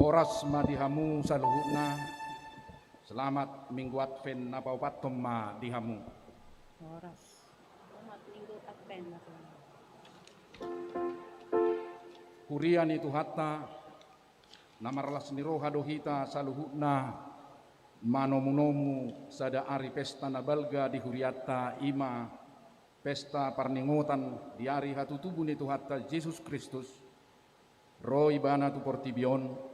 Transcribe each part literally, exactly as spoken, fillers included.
Horas ma di hamu saluhutna. Selamat Minggu Advent na paopathon ma di hamu. Horas. Selamat Minggu Advent ma tu hamu. Huria ni Tuhanta, na marlas ni roha do hita saluhutna manomunomu sada ari pesta na balga di hurianta, i ma pesta parningotan di ari hatutubu ni Tuhanta Jesus Kristus. Ro Ibana tu portibi on,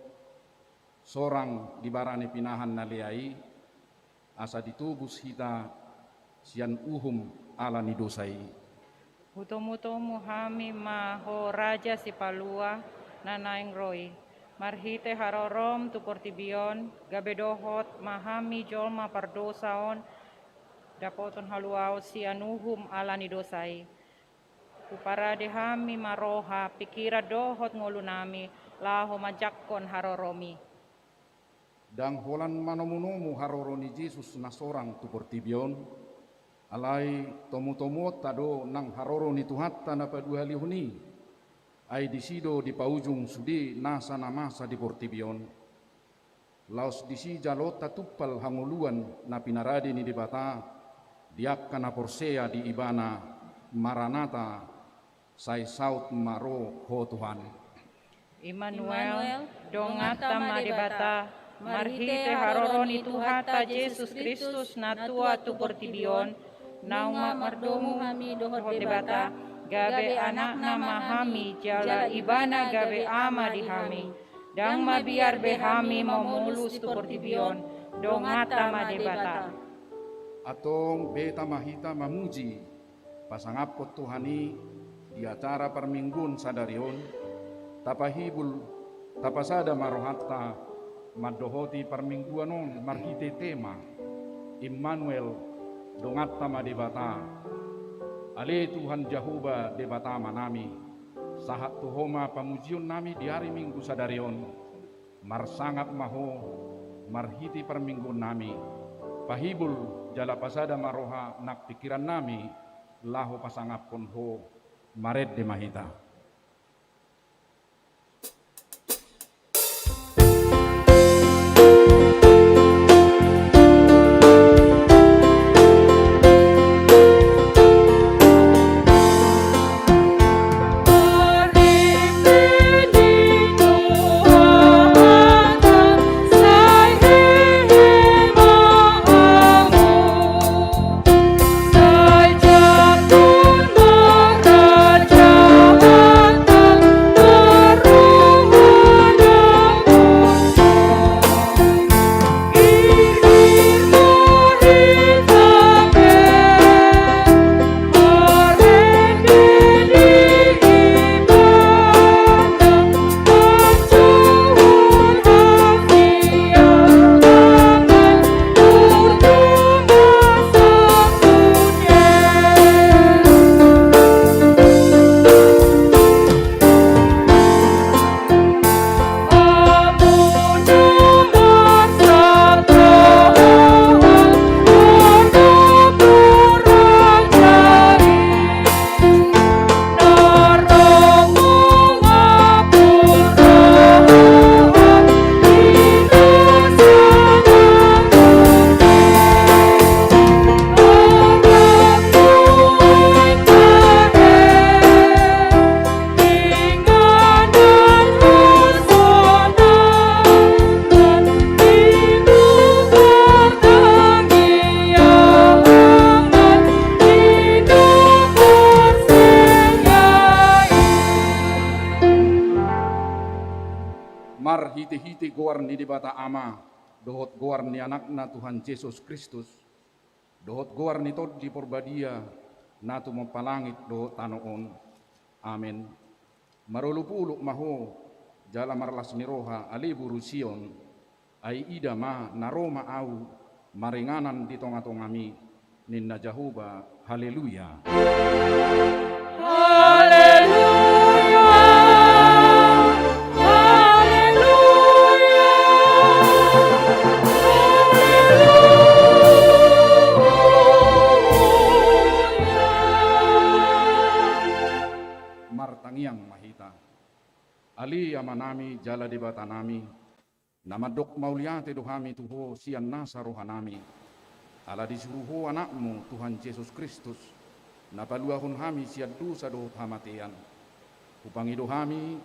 sorang di bara ni pinahan na lea i, asa ditobus hita sian uhum ala ni dosa i. Hutomutomu hami ma Ho Raja Sipalua na naeng ro i, marhite harorom tu portibi on, gabe dohot ma hami jolma pardosa on dapoton haluaon sian uhum ala ni dosa i. Huparade hami ma roha, pingkiran dohot ngolunami, laho manjangkon haroromi. Ndang holan manomunomu haroro ni Jesus na sorang tu portibi on, alai tomutomuonta do nang haroro ni Tuhanta na paduahalihon i. Ai disi do dipaujung sude nasa na masa di portibi on. Laos disi jaloonta tumpal hangoluan na pinarade ni Debata di angka na porsea di Ibana. Maranata, sai saut ma ro Ho Tuhan. Immanuel, donganta ma Debata, marhite haroro ni Tuhanta Jesus Kristus na tua tu portibi on, naung ma mardomu hami dohot Debata, gabe anakna ma hami, jala Ibana gabe Ama di hami. Ndang mabiar be hami mamolus tu portibi on, donganta ma Debata. Antong beta ma hita mamuji, pasangaphon Tuhan i di acara parmingguon sadari on, tapahibul, tapasada ma rohanta mandohoti parmingguon on marhite tema Immanuel, donganta ma Debata. Ale Tuhan Jahowa Debata Amanami, sahat tu Ho ma pamujionnami di ari Minggu sadari on. Marsangap ma Ho marhite parmingguonnami. Pahibul jala pasada ma roha nang pingkirannami laho pasangaphon Ho. Marende ma hita. Marhitehite goar ni Debata Ama, dohot goar ni Anakna Tuhan Jesus Kristus, dohot goar ni Tondi Porbadia, na tumompa langit dohot tano on. Amen. Marolopolop ma ho, jala marlas ni roha, ale boru Sion. Ai ida ma, na ro ma ahu, maringanan di tongatongami, ninna Jahowa. Haleluya. Haleluya. Haleluya. Haleluya. Martangiang ma hita. Ale Amanami jala Debatanami, Na mandok mauliate do hami tu Ho sian nasa rohanami, ala disuru Ho Anakmu, Tuhan Jesus Kristus, na paluahon hami sian dosa dohot hamatean. Hupangido hami,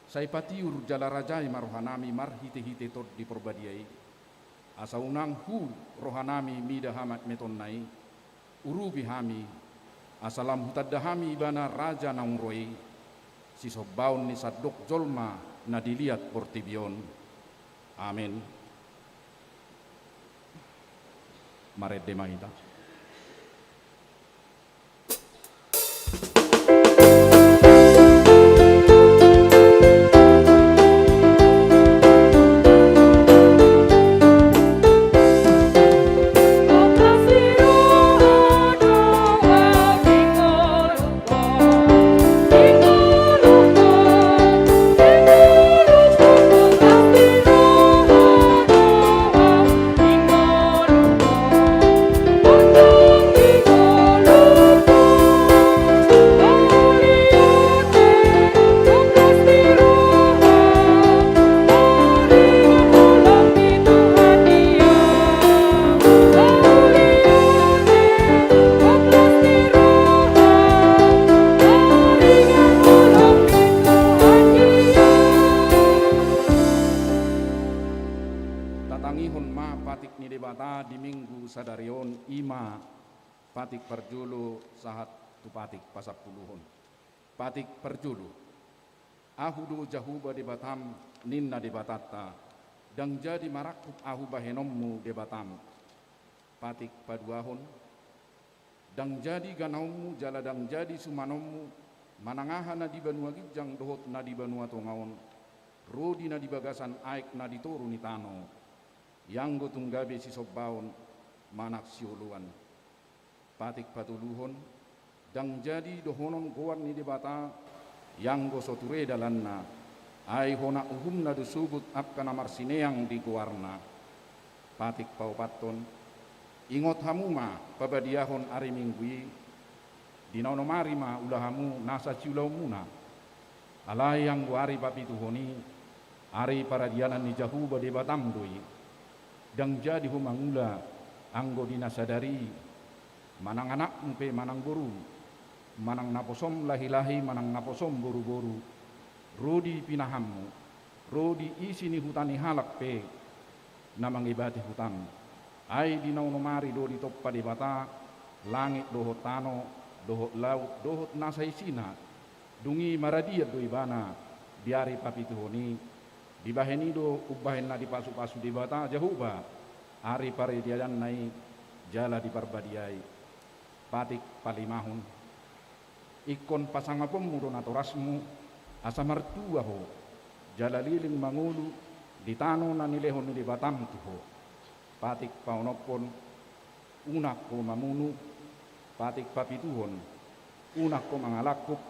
sai patiur jala rajai ma rohanami marhitehite Tondi Parbadia i, asa unang hul rohanami mida hamatmatonna i. Urupi hami, asa lam hutanda hami Ibana Raja naung ro i, sisombaon ni sandok jolma na di liat portibi on. Amen. Marende ma hita. Tatangihon ma patik ni Debata di Minggu sadari on, i ma patik parjolo sahat tu patik pasampuluhon. Patik parjolo. Ahu do Jahowa Debatam, ninna Debatanta, ndang jadi marangkup ahu bahenonmu Debatam. Patik paduahon. Ndang jadi ganaonmu jala ndang jadi sumanonmu, manang aha na di banua ginjang dohot na di banua tonga on, ro di na di bagasan aek na di toru ni tano, ianggo tung gabe sisombaon manang sioloan. Patik patoluhon. Ndang jadi dohonon goar ni Debata, ianggo so ture dalanna, ai hona uhumna do sogot angka na marsineang di goarna. Patik paopathon. Ingot hamu ma pabadiahon ari Minggu i, di na onom ari ma ula hamu nasa siulaonmuna. Alai anggo ari papituhon i, ari paradianan ni Jahowa Debatam do i. Ndang jadi ho mangula anggo di na sadari i, manang anakmu pe manang borum, manang naposom lahilahi manang naposom boruboru, ro di pinahanmu, ro di isi ni huta ni halak pe na mangebati hutam. Ai di na onom ari do ditompa Debata langit dohot tano, dohot laut, dohot nasa isina. Dung i maradian do ibana di ari papituhon i, dibahen i do umbahen na dipasupasu Debata Jahowa ari paradiananna i jala diparbadiai. Patik palimahon. Ingkon pasangaponmu do natorasmu, asa martua ho, jala leleng mangolu di tano na nilehon ni Debatam tu ho. Patik paonomhon. Unang ho mamunu. Patik papituhon. Unang ho mangalangkup.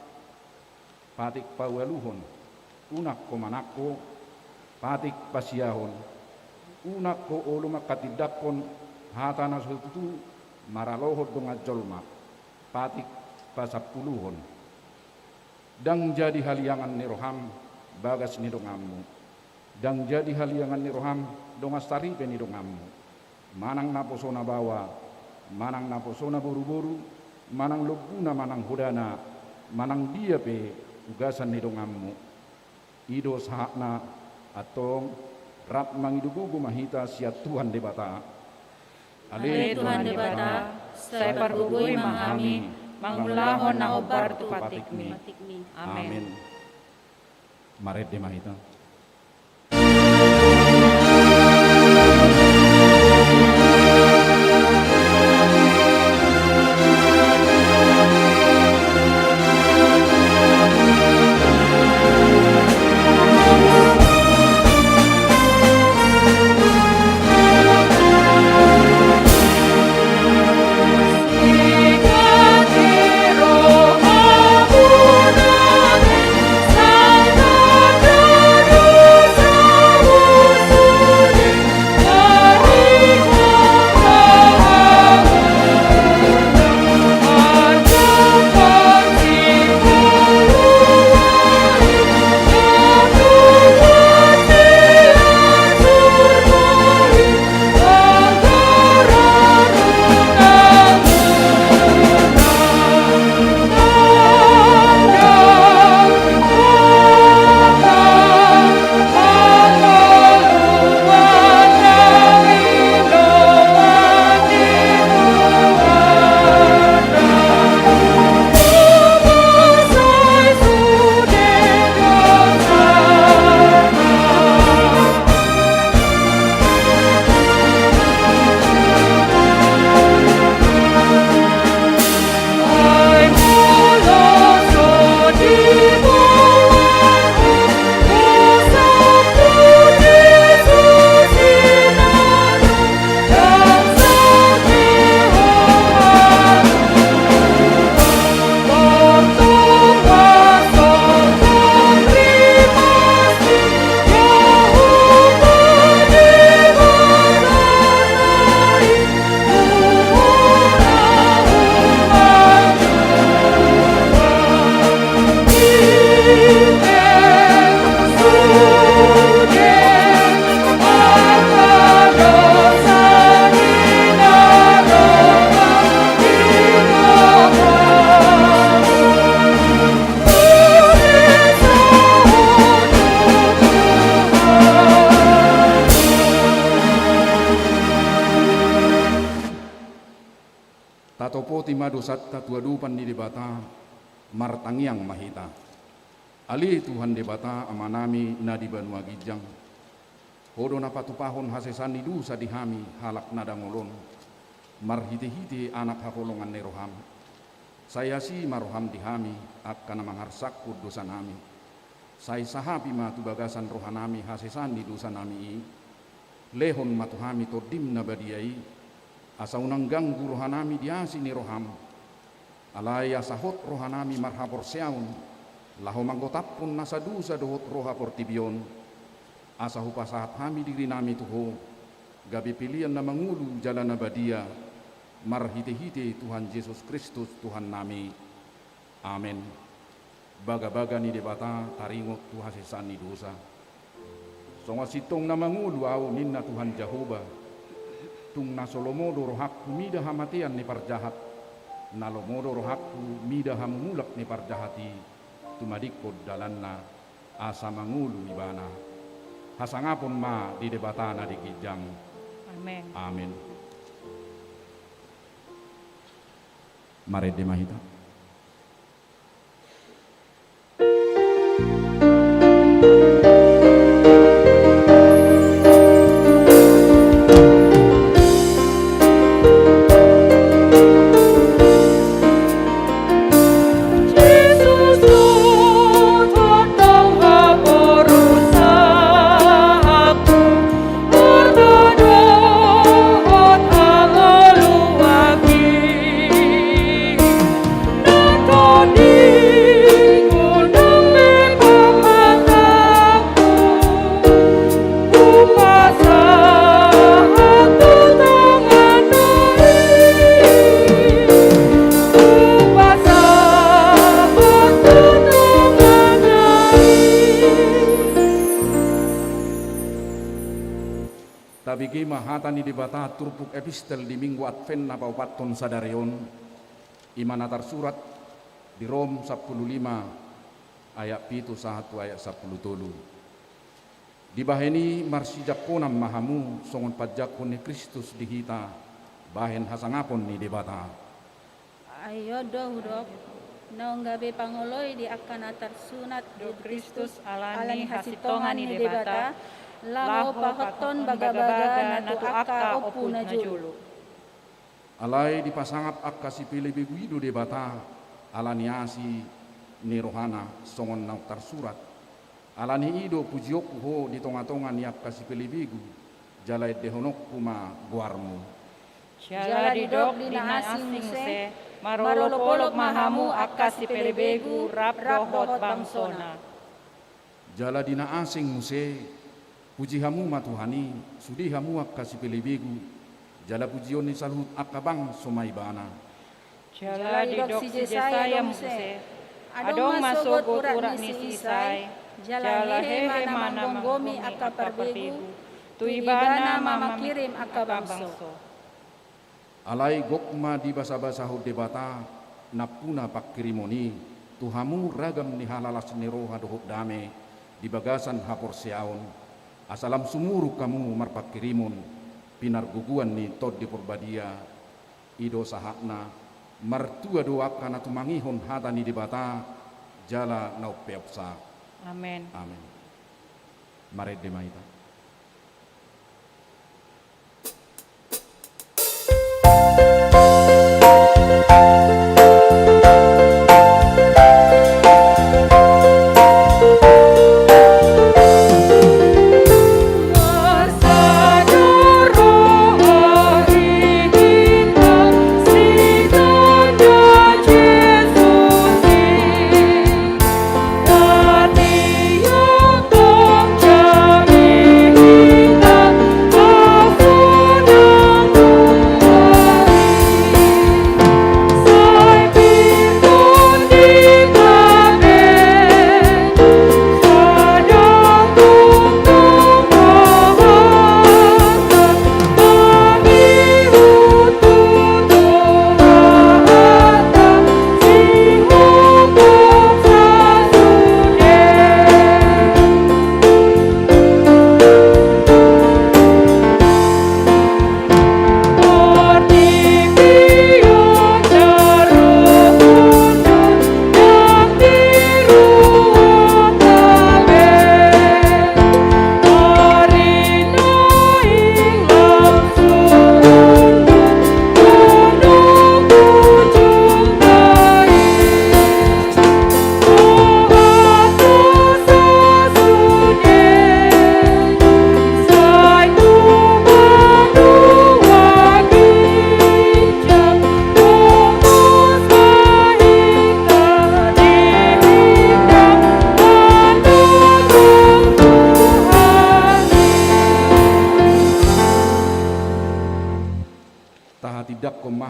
Patik paualuhon. Unang ho manangko. Patik pasiahon. Unang ho olo manghatindanghon hata na so tutu maralohon dongan jolma. Patik pasampuluhon. Ndang jadi haliangan ni roham bagas ni donganmu. Ndang jadi haliangan ni roham dongan saripe ni donganmu. Manang naposona baoa, manang naposona boruboru, manang lombuna manang hodana, manang dia pe ugasan ni donganmu. I do sahatna. Antong rap mangido gogo ma hita sian Tuhan Debata. Ale Tuhan Debata, sai pargogoi ma hami mangulahon na hombar tu patikmi. Amen. Amen. Marende ma hita. ma dosanta tu adopan ni Debata, martangiang ma hita. Ale Tuhan Debata Amanami na di banua ginjang, Ho do na patupahon hasesaan ni dosa di hami halak na dangol on, marhitehite Anak haholongan ni roham. Sai asi ma roham di hami, angka na mangarsakkon dosanami. Sai sahapi ma tu bagasan rohanami hasesaan ni dosanami i. Lehon ma tu hami Tondim na badia i, asa unang ganggu rohanami di asi ni roham. Alai asa hot rohanami marhaporseaon, laho manggotaphon nasa dosa dohot roha portibi on, asa hupasahat hami dirinami tu Ho, gabe pelean na mangolu jala na badia, marhitehite Tuhan Jesus Kristus Tuhannami. Amen. Bagabaga ni Debata taringot tu hasesaan ni dosa. Songon sintong na mangolu ahu, ninna Tuhan Jahowa, tung na so lomo do rohangku mida hamatean ni parjahat, na lomo do rohangku mida hamumulak ni parjahat i, tumadingkon dalanna, asa mangolu ibana. Hasangapon ma di Debata na di ginjang. Amen. Amen. Marende ma hita. Tabege ma hata ni Debata turpuk epistel di Minggu Advent na paopathon sadari on, i ma na tarsurat di Rom sampulu lima ayat pitu sahat tu ayat sampulu tolu. Dibahen i marsijangkonan ma hamu songon panjangkon ni Kristus di hita, bahen hasangapon ni Debata. Ai on do hudok, naung gabe pangoloi di angka na tarsunat do Kristus ala ni hasintongan ni Debata, laho pahothon bagabaga na tu angka ompu na jolo. Alai dipasangap angka sipelebegu i do Debata ala ni asi ni rohana, songon naung tarsurat: Ala ni i do pujionku Ho di tongatonga ni angka sipelebegu, jala endehononku ma goarmu. Jala didok di na asing muse: Marolopolop ma hamu angka sipelebegu rap dohot bangsona. Jala di na asing muse: Puji hamu ma Tuhan i, sude hamu angka sipelebegu, jala pujion ni saluhut angka bangso ma ibana. Jala didok si Jesaya muse: Adong ma sogot urat ni si Isai, jala hehe ma manggomgomi angka parbegu, tu ibana ma mangkirim angka bangso. Alai gok ma dibasabasahon Debata nampuna pangkirimon i tu hamu ragam ni halalas ni roha dohot dame di bagasan haporseaon, asa lam sumurung hamu marpangkirimon pinargogoan ni Tondi Porbadia. I do sahatna. Martua do angka na tumangihon hata ni Debata jala na umpeopsa. Amen. Amen. Marende ma hita.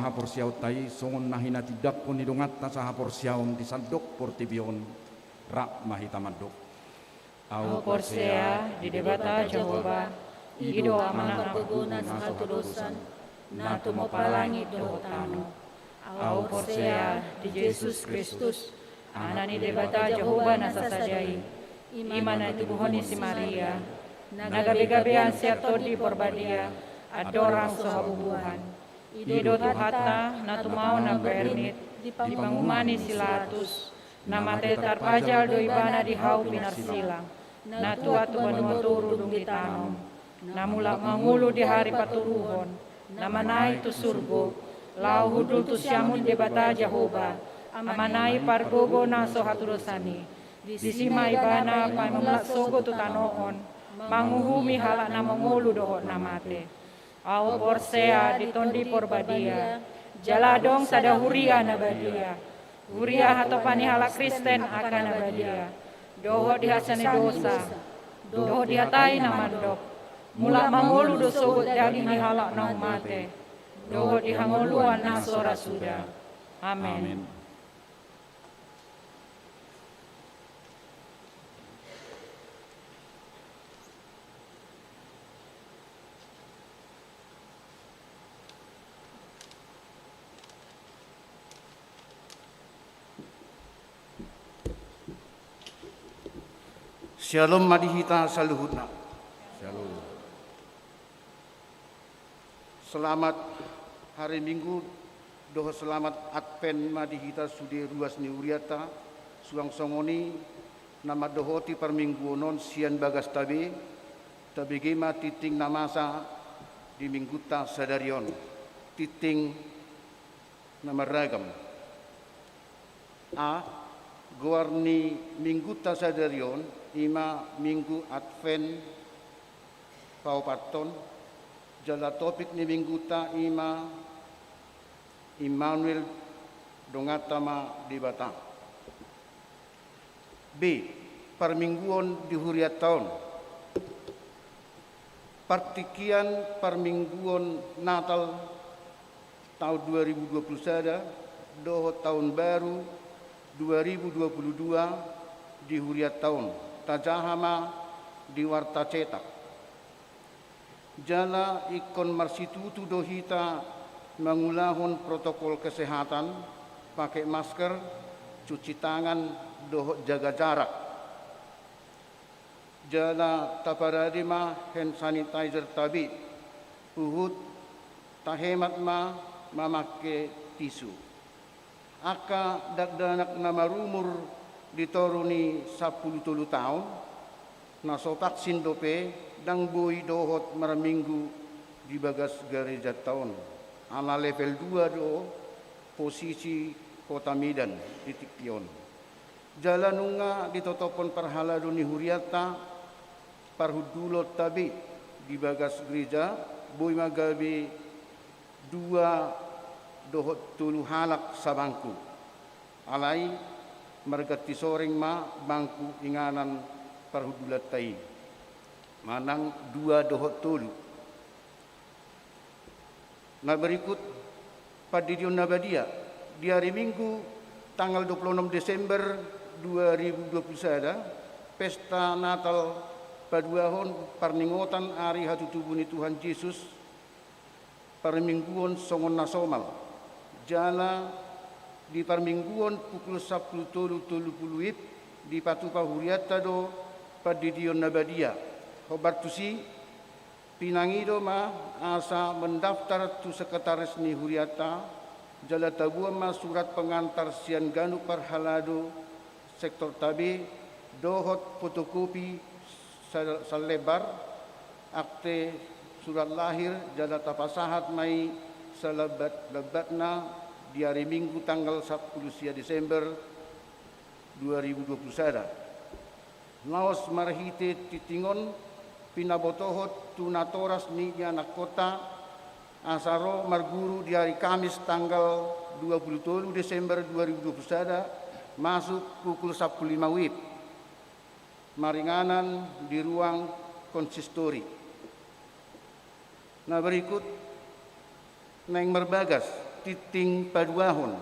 haporseaonta i songon na hinatindangkon ni donganta sahaporseaon di sandok portibi on, rap ma hita mandok. Ahu porsea di Debata Jahowa, i do Ama na pargogona na so hatudosan, na tumompa langit dohot tano. Ahu porsea di Jesus Kristus, Anak ni Debata Jahowa na sasada i, i ma na tinodohon ni si Maria, na gabegabean sian Tondi Porbadia, andorang so habubuhan. I do Tuhanta na tumaon na pernit di panguma ni si Latus, na mate tarpajal do ibana di hau pinarsilang, na tuat tu banua toru dung ditanom, na mulak mangolu di ari paturuhon, na manaek tu surgo, laho hundul tu siamun Debata Jahowa, Ama na i pargogo na so hatudosan i. Disi ma ibana paimulak sogot tu tano on, manguhumi halak na mangolu dohot na mate. Ahu porsea di Tondi Porbadia, jala adong sada huria na badia, huria hatopan ni halak Kristen angka na badia, dohot di hasea ni dosa, dohot di hata i na mandok, mulak mangolu do sogot daging ni halak naung mate, dohot di hangoluan na so ra suda. Amen. Amen. Syalom ma di hita saluhutna. Syalom. Selamat hari Minggu dohot selamat Advent ma di hita sude ruas ni hurianta. Suang songon i na mandohoti parmingguon on sian bagasta be, tabege ma tingting na masa di Minggunta sadari on. Tingting na marragam. A, goar ni Minggunta sadari on i ma Minggu Advent paopathon, jala topik ni Minggunta i ma Immanuel, donganta ma Debata. B, parmingguon di hurianta on. Partingkian parmingguon Natal taon dua ribu dua puluh sada dohot taon baru dua ribu dua puluh dua di hurianta on, tajaha ma di warta cetak. Jala ingkon marsitutu do hita mangulahon protokol kesehatan, pake masker, cuci tangan, dohot jaga jarak. Jala taparade ma hand sanitizer-ta be, huhut tahemat ma mamake tisu. Angka dakdanak na marumur di toru ni sampulu tolu taon, na so vaksin dope, ndang boi dohot marminggu di bagas garejanta on. Ala level dua do posisi Kota Medan di tingki on. Jala nunga ditotophon parhalado ni hurianta, parhundulonta be di bagas gareja, boi ma gabe dua dohot tolu halak sabangku. Alai marganti soreng ma bangku inganan parhundulanta i, manang dua dohot tolu. Na berikut, pandidion na badia. Di ari Minggu tanggal dua puluh enam Desember dua ribu dua puluh sada, pesta Natal paduahon parningotan ari hatutubu ni Tuhan Jesus, parmingguon songon na somal. Jala di parmingguon pukul sampulu tolu tolu pulu WIB dipatupa hurianta do pandidion na badia. Hombar tusi, pinangido ma asa mendaftar tu sekretaris ni hurianta, jala taboan ma surat pengantar sian ganup parhalado sektorta be, dohot fotokopi sa-, salebar, akte surat lahir, jala tapasahat ma i salambat-lambatna di ari Minggu tanggal sampulu sia Desember dua ribu dua puluh sada. Laos marhite tingting on pinabotohon tu natoras ni ianakhonta, asa ro marguru di ari Kamis tanggal dua puluh tolu Desember dua ribu dua puluh sada, masuk pukul sampulu lima WIB, maringanan di ruang konsistori. Na berikut, naeng marbagas. Tintin paduahon.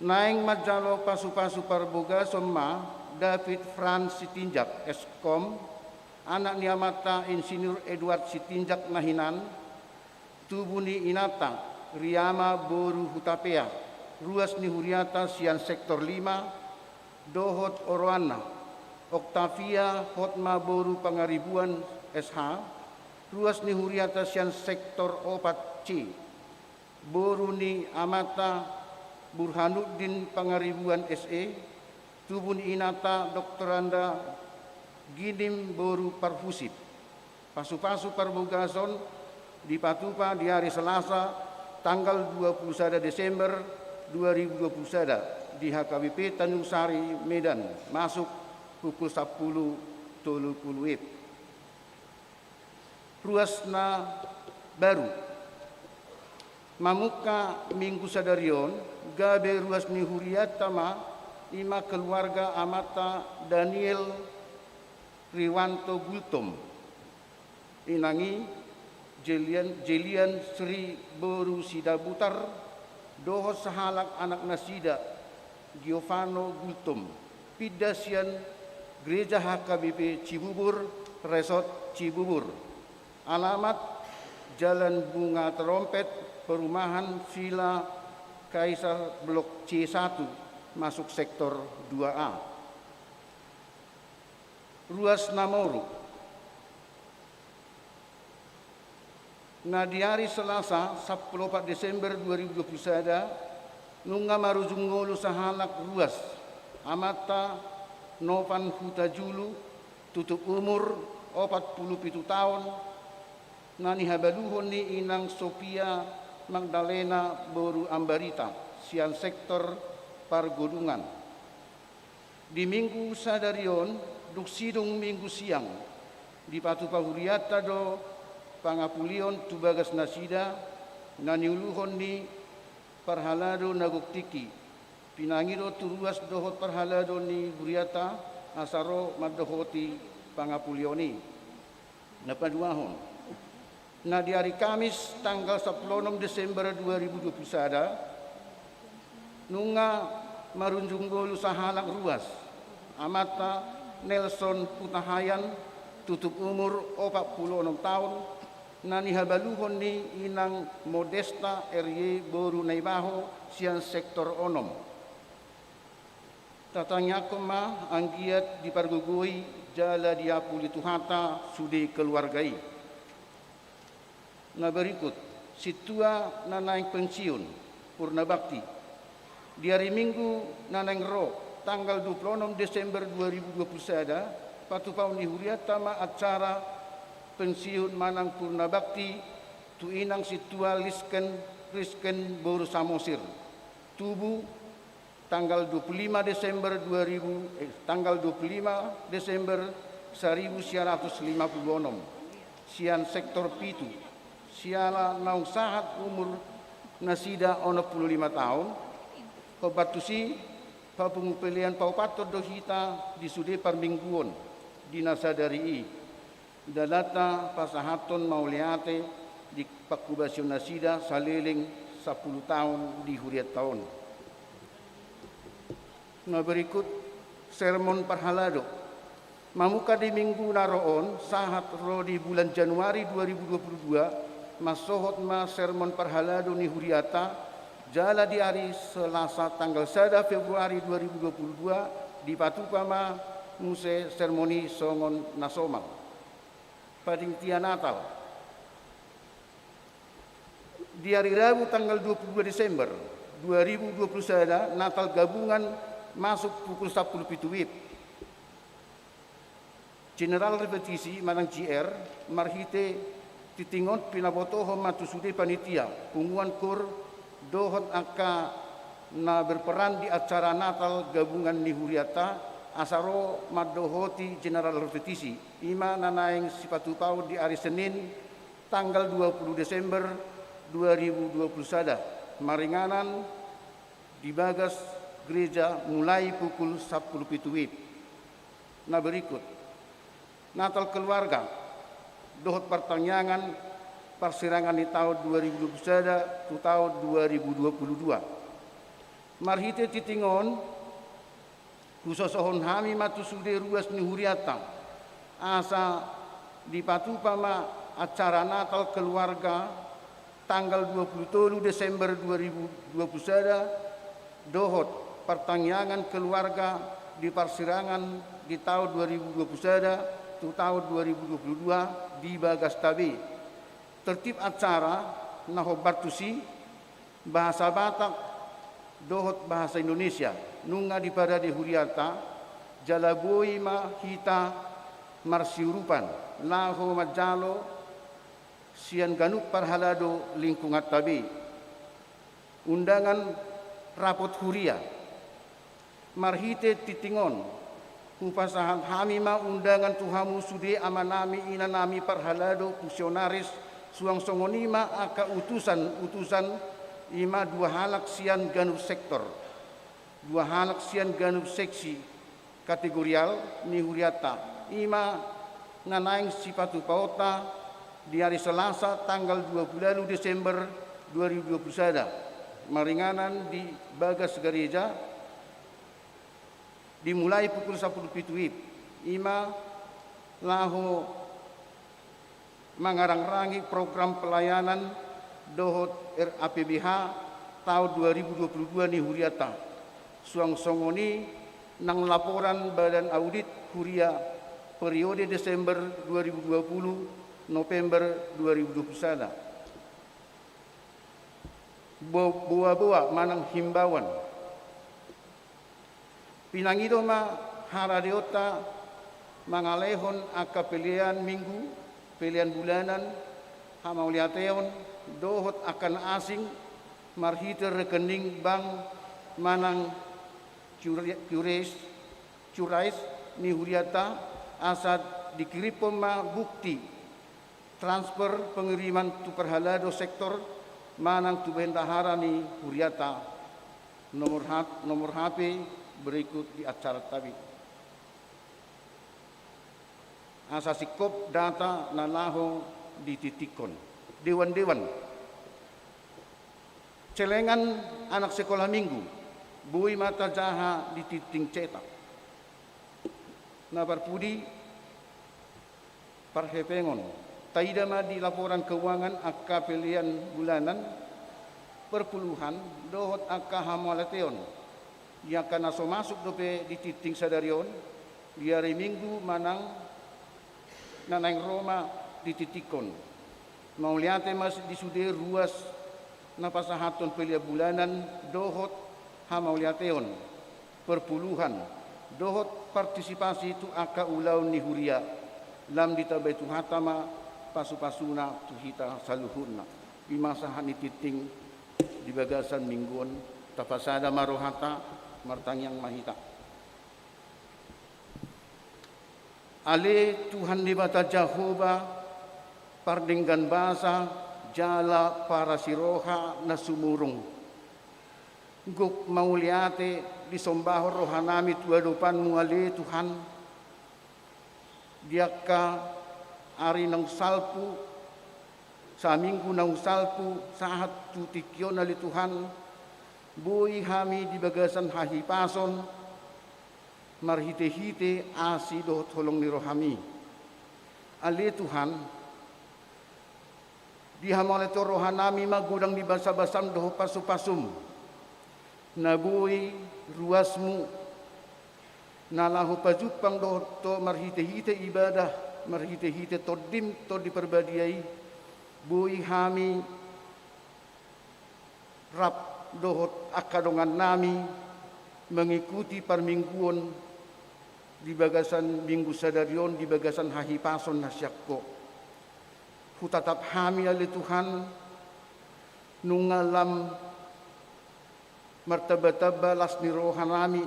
Naeng manjalo pasupasu parbogason ma David Franz Sitinjak, S Kom, anak ni amanta Insinyur Eduard Sitinjak na hinan, tubu ni inanta Riama boru Hutapea, ruas ni huriata sian sektor lima, dohot oroanna Oktavia Hotma boru Pangaribuan, S H, ruas ni huriata sian sektor opat C, boru ni amanta Burhanuddin Pangaribuan, S E, tubu ni inanta Doktoranda Ginim boru Parhusip. Pasupasu parbogason dipatupa di ari Selasa tanggal dua puluh sada Desember dua ribu dua puluh sada di H K B P Tanjung Sari, Medan, masuk pukul sampulu tolu pulu WIB. Ruas na baru. Mamungka minggu sadari on, gabe ruas ni huriata ma, i ma keluarga amanta Daniel Riwanto Gultom, inang i Jelian, Jelian Sri boru Sidabutar, dohot sahalak anak nasida, Giovano Gultom, pinda sian Gereja H K B P Cibubur, Resort Cibubur. Alamat Jalan Bunga Terompet, perumahan Villa Kaisar Blok C satu, masuk sektor dua A. Ruas na moru. Na di ari Selasa sampulu opat Desember dua ribu dua puluh sada, nunga marujung ngolu sahalak ruas, amanta Novan Hutajulu, tutup umur opat pulu pitu taon, na nihabaluhon ni inang Sofia Magdalena boru Ambarita, sian sektor Pargodungan. Di minggu sadari on, dung sidung minggu siang, dipatupa huriata do pangapulion tu bagas nasida, na niuluhon ni parhalado na gok tingki. Pinangido tu ruas dohot parhalado ni huriata, asa ro mandohoti pangapulion i. Na paduahon. Na di ari Kamis tanggal sampulu onom Desember dua ribu dua puluh sada, nunga marujung ngolu sahalak ruas, amanta Nelson Hutahayan, tutup umur opat pulu onom taon, na nihabaluhon ni inang Modesta R Y boru Naibaho, sian sektor onom. Tatangiangkon ma anggiat dipargogoi jala diapuli Tuhanta sude keluarga i. Na berikut, sintua na naeng pensiun, Purna Bakti. Di ari Minggu na naeng ro, tanggal dua pulu onom Desember dua ribu dua puluh sada, patupaon ni huriata ma acara pensiun manang Purna Bakti tu inang sintua Lisken Risken boru Samosir. Tubu tanggal dua pulu lima Desember dua ribu, eh, tanggal dua pulu lima Desember saribu sia ratus lima pulu onom, sian sektor pitu, siala naung sahat umur nasida onom pulu lima taon. Hombar tusi, papungu pelean paopathon do hita di sude parmingguon di na sadari i. Dalanta pasahathon mauliate di panghobasion nasida saleleng sampulu taon di hurianta on. Na berikut, sermon parhalado. Mamungka di minggu na ro on, sahat ro di bulan Januari dua ribu dua puluh dua, mansohot ma sermon parhalado ni hurianta, jala di ari Selasa tanggal sada Februari dua ribu dua puluh dua, dipatupa ma muse sermon i songon na somal. Panitia Natal. Di ari Rabu tanggal dua pulu dua Desember dua ribu dua pulu sada, Natal gabungan masuk pukul sampulu pitu WIB. General repetisi manang G R, marhite tintin on pinabotohon ma tu sude panitia, punguan kor, dohot angka na berperan di acara Natal gabungan ni hurianta, asa ro mandohoti general repetisi, i ma na naeng sipatupaon di ari Senin, tanggal dua pulu Desember dua ribu dua pulu sada, maringanan di bagas gereja mulai pukul sampulu pitu WIB. Na berikut, Natal keluarga dohot partangiangan parsirangan ni taon dua ribu dua puluh sada tu taon dua ribu dua puluh dua. Marhite tingting on, husosohon hami ma tu sude ruas ni hurianta, asa dipatupa ma acara Natal keluarga tanggal dua puluh tolu Desember dua ribu dua puluh sada, dohot partangiangan keluarga di parsirangan di taon dua ribu dua puluh sada tu taon dua ribu dua puluh dua di Bagastabe. Tertib acara na hombar tusi, bahasa Batak dohot bahasa Indonesia, nunga diparade hurianta, jala boi ma hita marsiurupan laho manjalo sian ganup parhalado lingkunganta be. Undangan rapot huria. Marhite tingting on, hupasahat hami ma undangan tu hamu sude amanami, inanami parhalado, funksionaris, suang songon i ma angka utusan-utusan, i ma dua halak sian ganup sektor, dua halak sian ganup seksi kategorial ni hurianta, i ma na naeng sipatupaonta di ari Selasa tanggal dua puluh ualu Desember dua ribu dua puluh sada, maringanan di bagas gareja, dimulai pukul sampulu pitu wib, i ma laho mangarangrangi program pelayanan dohot R A P B H taon dua ribu dua puluh dua ni hurianta. Suang songon i nang laporan Badan Audit Huria periode Desember dua ribu dua puluh, November dua ribu dua puluh sada. Bo-, boa-boa manang himbauan. Pinangido ma haradeonta mangalehon angka pelean minggu, pelean bulanan, hamauliateon, dohot angka na asing marhite rekening bank manang Qri-, Qris, Qris ni hurianta, asa dikirimhon ma bukti transfer pengiriman tu parhalado sektor manang tu bendahara ni hurianta. Nomor ha-, nomor H P berikut di acaranta be. Asa singkop data na laho ditingtingkon. Dewan-dewan. Celengan anak sekolah minggu, boi ma tajaha di tingting cetak. Na parpudi, parhepengon. Taida ma di laporan keuangan angka pelean bulanan, perpuluhan, dohot angka hamauliateon. Di angka na so masuk dope di tingting sadari on, di ari Minggu manang na naeng ro ma di tingtingkon. Mauliate ma di sude ruas na pasahathon pelean bulanan dohot hamauliateon, perpuluhan, dohot partisipasi tu angka ulaon ni huria, lam ditambai Tuhanta ma pasupasuna tu hita saluhutna. I ma sahat ni tingting di bagasan minggu on, tapasada ma rohanta, martangiang ma hita. Ale Tuhan Debata Jahowa, pardenggan basa jala parasi roha na sumurung. Gok mauliate disombahon rohanami tu adopanmu, ale Tuhan, di angka ari naung salpu, saminggu naung salpu, sahat tu tingki on, ale Tuhan, boi hami di bagasan hahipason, marhitehite asi dohot holong ni rohami. Ale Tuhan, dihamauliatehon rohanami ma godang ni basabasam dohot pasupasum, na boi ruasmu, na laho pajumpang dohot ho marhitehite ibadah, marhitehite Tondim, Tondi Parbadia i, boi hami rap dohot angka dongannami mengikuti parmingguon di bagasan minggu sadari on, di bagasan hahipason na sian ho. Hutatap hami, ale Tuhan, nunga lam martambatamba las ni rohanami,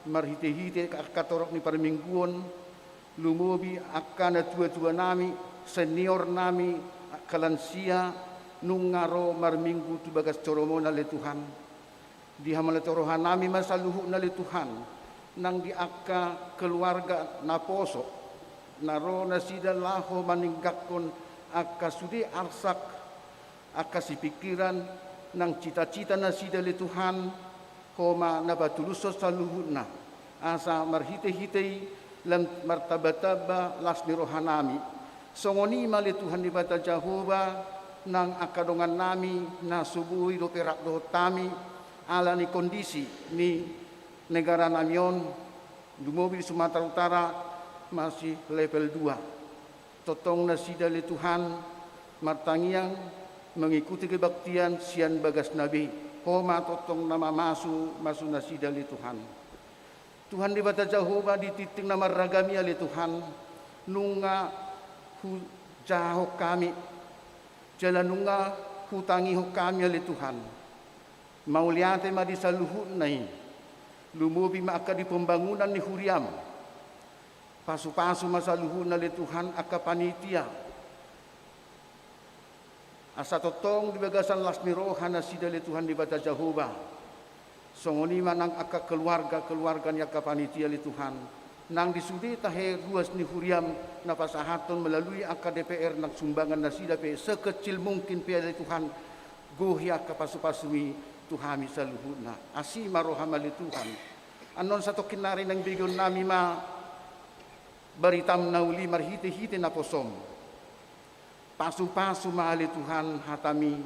marhitehite angka torop ni parmingguon, lumobi angka natuatuanami, seniornami, angka lansia, nunga ro marminggu tu bagas joroMon, ale Tuhan. Dihamauliatehon rohanami ma saluhutna, ale Tuhan, nang di angka keluarga naposo, na ro nasida laho maninggalhon angka sude arsak, angka sipingkiran nang cita-cita nasida ale Tuhan, Ho ma na patulushon saluhutna, asa marhite-hite i lam martamba-tamba las ni rohanami. Songon i ma ale Tuhan Debata Jahowa, nang angka dongannami na so boi dope rap dohot hami, ala ni kondisi ni negaranami on, lumobi di Sumatera Utara, masih level dua. Tongtong nasida ale Tuhan martangiang mengikuti kebaktian sian bagasna be. Ho ma tongtong na mamasu-masu nasida ale Tuhan. Tuhan Debata Jahowa, di tingting na marragam i ale Tuhan, nunga hujahahon hami, jala nunga hutangihon hami ale Tuhan. Mauliate ma di saluhutna i, lumobi ma angka di pembangunan ni huriam. Pasu-pasu ma saluhutna ale Tuhan angka panitia, asa tongtong di bagasan las ni roha nasida ale Tuhan Debata Jahowa. Songon i ma nang angka keluarga-keluarga ni angka panitia ale Tuhan, nang di sude tahe ruas ni huriam na pasahathon melalui angka D P R nang sumbangan nasida pe sekecil mungkin pe ale Tuhan, gohi angka pasu-pasumi tu hami saluhutna. Asi ma roham ale Tuhan. Annon satongkin nari naeng begeonnami ma baritam na uli marhite-hite naposom. Pasu-pasu ma ale Tuhan hatami,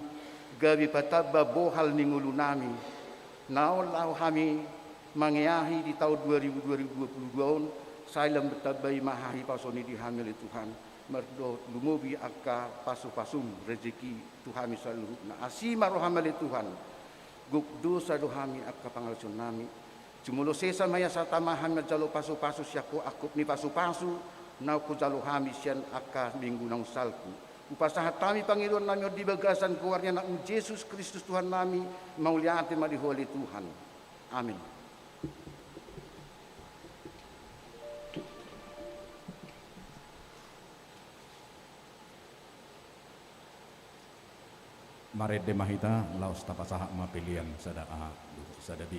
gabe patamba bohal ni ngolunami. Na on laho hami mangeahi di taon dua ribu, dua ribu dua puluh dua on, sai lam tambai ma hahipason i di hami ale Tuhan, mardohot lumobi angka pasu-pasum rejeki tu hami saluhutna. Asi ma roham ale Tuhan. Gok dosa do hami angka pangalaosionnami. Jumolo sesa ma i asa tama hami manjalo pasu-pasu sian Ho angkup ni pasu-pasu naung hujalo hami sian angka minggu naung salpu. Hupasahat hami pangidoannami on di bagasan goar ni Anakmu Jesus Kristus Tuhannami, mauliate ma di Ho ale Tuhan. Amin. Marende ma hita, laos tapasahat ma pelean sada A, sada B.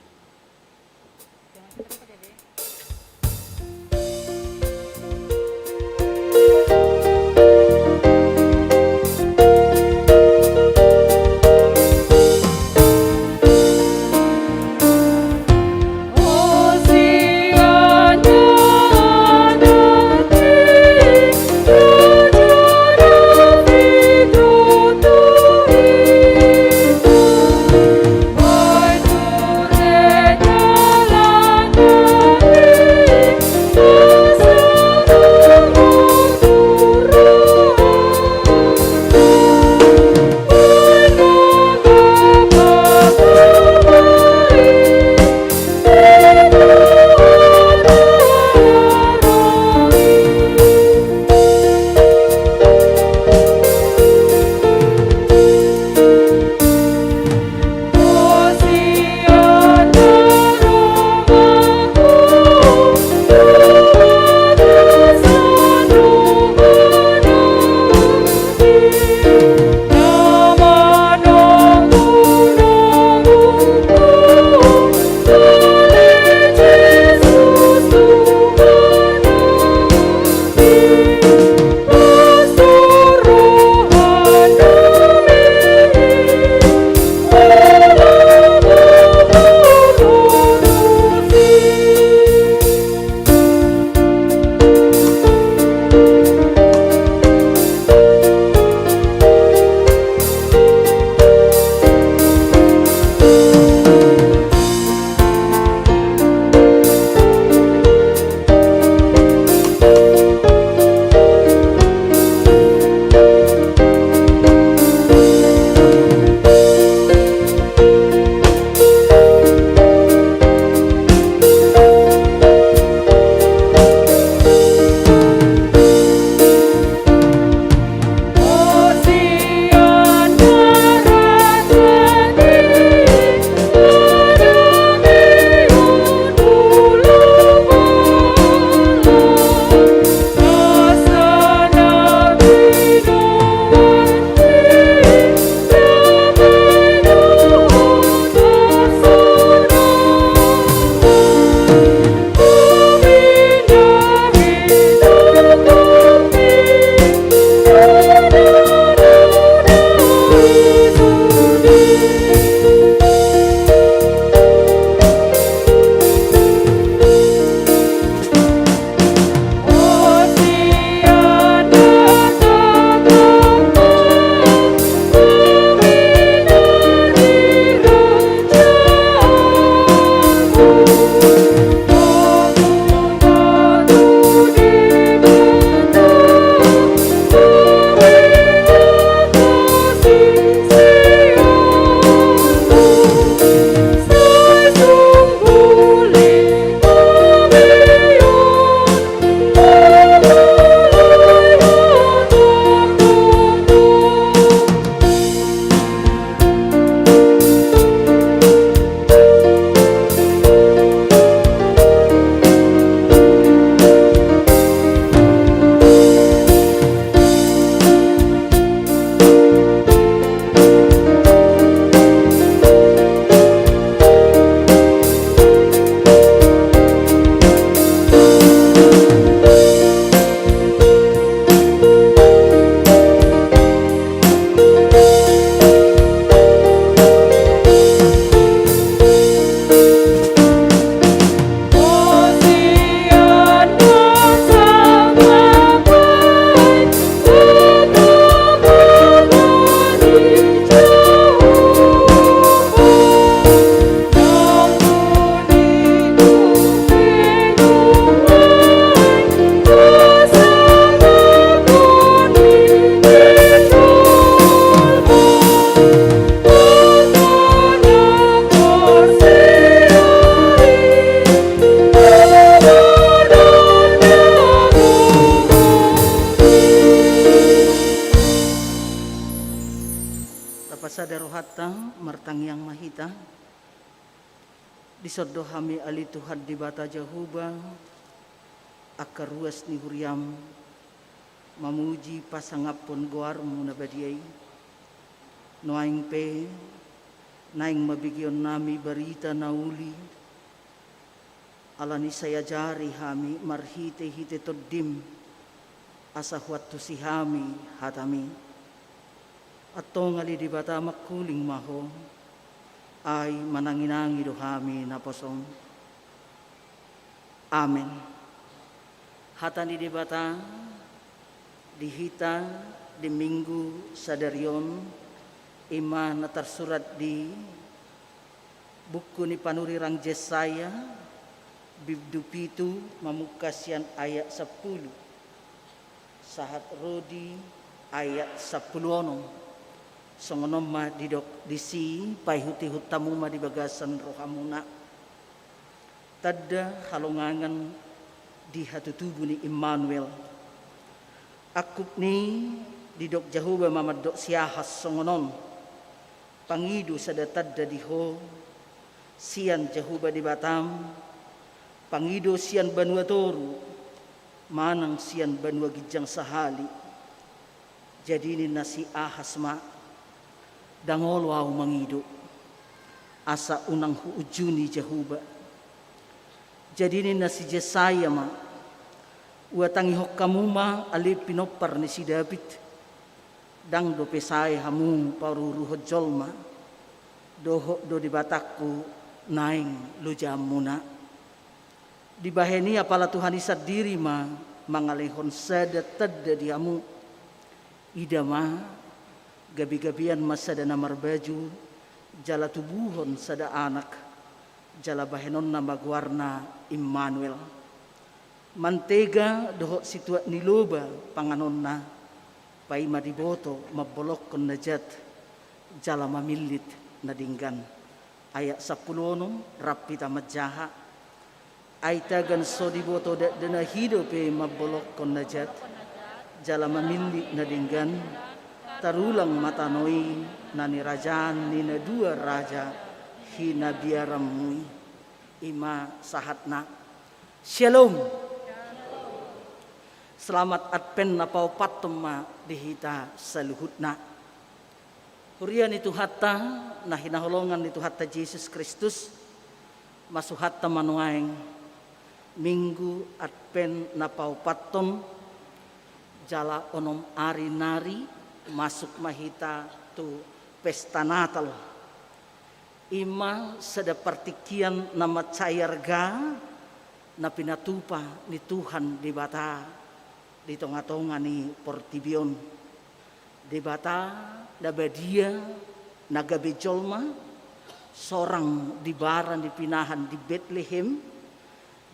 Sada rohanta, martangiang ma hita. Dison do hami ale Tuhan Debata Jahowa, angka ruas ni huriam, mamuji pasangaphon goarmu na badia i. Nuaeng pe, naeng ma begeonnami barita na uli, ala ni sai ajari hami marhitehite Tondim, asa huantusi hami hatami. Antong ale Debata, mangkuling ma Ho, ai mananginangi do hami naposom. Amen. Hata ni Debata di hita di Minggu sadari on, i ma na tarsurat di buku ni panurirang Jesaya, bindu pitu, mamungka sian ayat sampulu sahat ro di ayat sampulu onom. Songon on ma didok disi, paihutihut hamu ma di bagasan rohamuna. Tanda halongangan di hatutubu ni Immanuel. Angkup ni i, didok Jahowa ma mandok si Ahas songon on: Pangido sada tanda di ho sian Jahowa Debatam, pangido sian banua toru manang sian banua ginjang sahali. Jadi ninna si Ahas ma: Ndang olo ahu mangido, asa unang huunjuni Jahowa. Jadi ninna si Jesaya ma: Huhatangihon hamu ma ale pinompar ni si Daud, ndang dope sae hamu paruruhon jolma, dohot do Debatangku naeng lojaonmuna. Dibahen i apala Tuhan i sandiri ma mangalehon sada tanda di hamu. Ida ma, gabegabean ma sada na marbaju, jala tubuhon sada anak, jala bahenonna ma goarna Immanuel. Mantega dohot situak ni loba panganonna, paima diboto mambolongkon na jat jala mamillit na denggan. Ayat sampulu onom, rap hita manjaha. Ai tagan so diboto dakdanak i dope mambolongkon na jat jala mamillit na denggan, tarulang ma tano i na nirajaan ni na dua raja hinabiaranmu i. I ma sahatna. Syalom. Selamat Advent na paopathon ma di hita saluhutna. Huria ni Tuhanta na hinaholongan ni Tuhanta Jesus Kristus, masuhanta ma nuaeng Minggu Advent na paopathon, jala onom ari nari masuk ma hita tu pesta Natal. I ma sada partingkian na mansai arga na pinatupa ni Tuhan Debata di tongatonga ni portibi on. Debata na badia na gabe jolma, sorang di bara ni pinahan di Betlehem,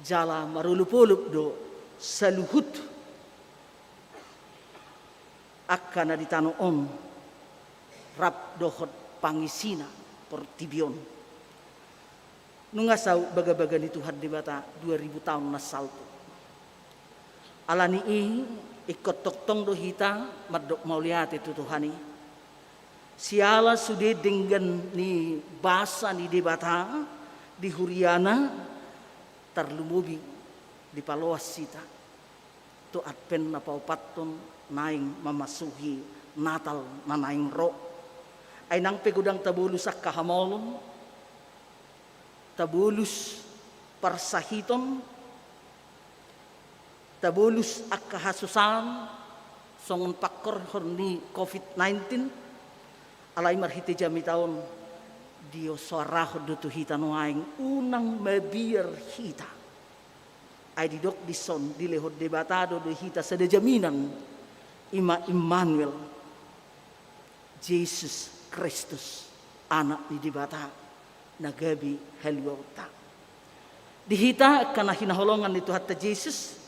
jala marolopolop do saluhut angka na di tano on rap dohot pangisina portibi on. Nunga saut bagabaga ni Tuhan Debata dua ribu taon na salpu. Ala ni i, ingkon tongtong do hita mandok mauliate tu Tuhan i. Siala sude denggan ni basa ni Debata di huriana, tarlumobi dipaloas hita tu Advent na paopathon naeng mamasuhi Natal na naeng ro. Ai nang pe godang tabolus angka hamaolon, tabolus parsahiton, tabolus angka hasusaan, songon pangkorhon ni covid nineteen, alai marhite jamita on, disoarahon do tu hita nuaeng, unang mabiar hita. Ai didok dison, dilehon Debata do di hita sada jaminan, i ma Immanuel, Jesus Kristus, Anak ni Debata, na gabe haluaonta. Di hita angka na hinaholongan ni Tuhanta Jesus,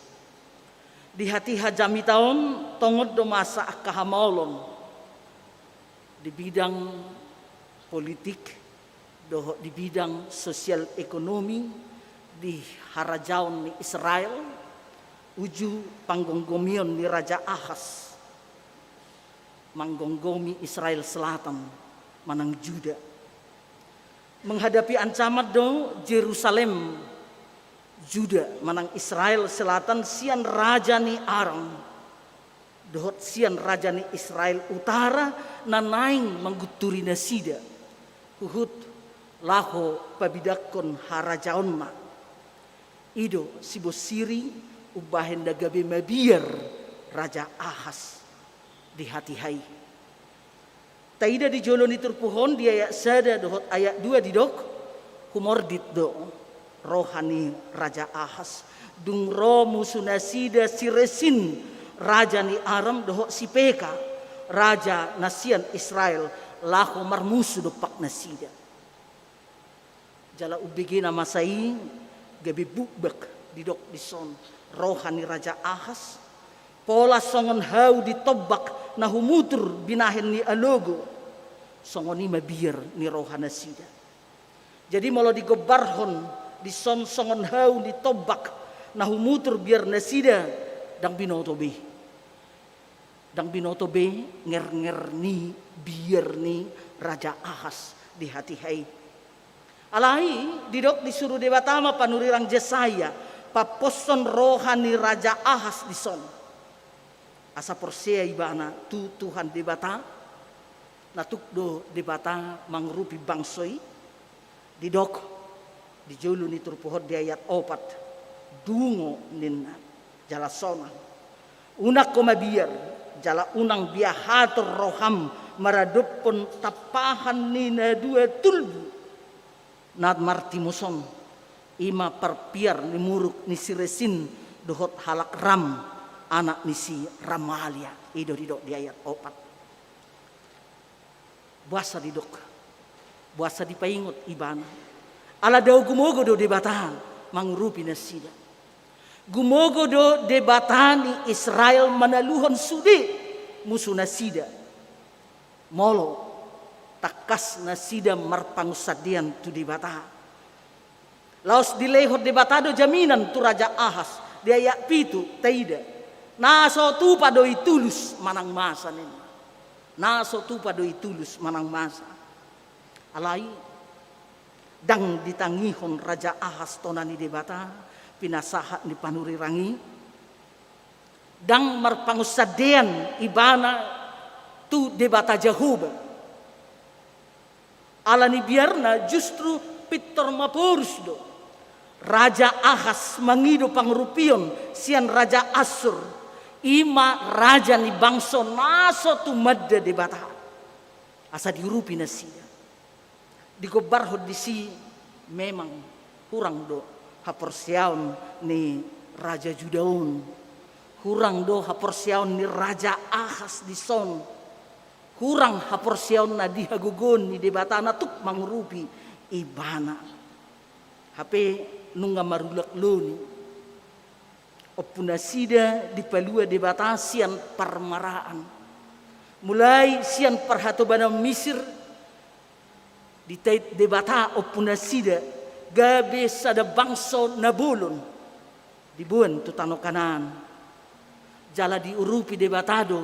di hatiha jamita on tongon do masa angka hamaolon di bidang politik, dohot di bidang sosial ekonomi, di harajaon ni Israel, uju panggomgomion ni Raja Ahas manggomgomi Israel Selatan, manang Juda. Menghadapi ancaman do Jerusalem, Juda manang Israel Selatan sian raja ni Aram dohot sian raja ni Israel Utara na naeng manggunturi nasida, huhut laho pabidangkon harajaonna. I do sibonsiri umbahen na gabe mabiar Raja Ahas di hatiha i. Taida di jolo ni turpuk on di ayat sada dohot ayat dua didok, humordit do roha ni Raja Ahas dung ro musu nasida si Resin, raja ni Aram, dohot si Peka, raja na sian Israel, laho marmusu dompak nasida. Jala umbegena masa i gabe bukbak didok dison roha ni Raja Ahas, pola songon hau di tombak na humutur binahen ni alogo, songon i ma biar ni roha nasida. Jadi molo digombarhon dison songon hau di tombak na humutur biar nasida, ndang binoto be. Ndang binoto be ngernger ni biar ni Raja Ahas di hatiha i. Alai didok disuru Debata ma panurirang Jesaya pamposhon roha ni Raja Ahas dison, asa porsea ibana tu Tuhan Debata, na tuk do Debata mangurupi bangso i. Didok di jolo ni turpuk on di ayat opat, dungo ninna, jala sonang. Unang ho mabiar, jala unang biahaton roham maradophon tampahan ni na dua tulbu na martimus on, i ma parpiar ni muruk ni si Resin dohot halak Ram, anak ni si Ramalia. I do didok di ayat opat. Boasa didok, boasa dipaingot ibana? Ala dao gumogo do Debata mangurupi nasida. Gumogo do Debata ni Israel manaluhon sude musu nasida, molo tangkas nasida marpangunsandean tu Debata. Laos dilehon Debata do jaminan tu Raja Ahas. Di ayat pitu taida, na so tupa do i tulus manang masa ninna. Na so tupa do i tulus manang masa. Alai ndang ditangihon Raja Ahas tona ni Debata pinasahat ni panurirang i. Ndang marpangunsandean ibana tu Debata Jahowa. Ala ni biarna justru pintor maporus do Raja Ahas mangido pangurupion sian raja Assur, i ma raja ni bangso na so tumanda Debata, asa diurupi nasida. Digombarhon disi memang hurang do haporseaon ni raja Juda on. Hurang do haporseaon ni Raja Ahas dison. Hurang haporseaonna di hagogoon ni Debata na tuk mangurupi ibana. Hape nunga marulak loni. Ompu nasida dipalua Debata sian parmaraan. Mulai sian parhatobanon Misir, ditait Debata ompu nasida gabe sada bangso na bolon, diboan tu tano Kanaan. Jala diurupi Debata do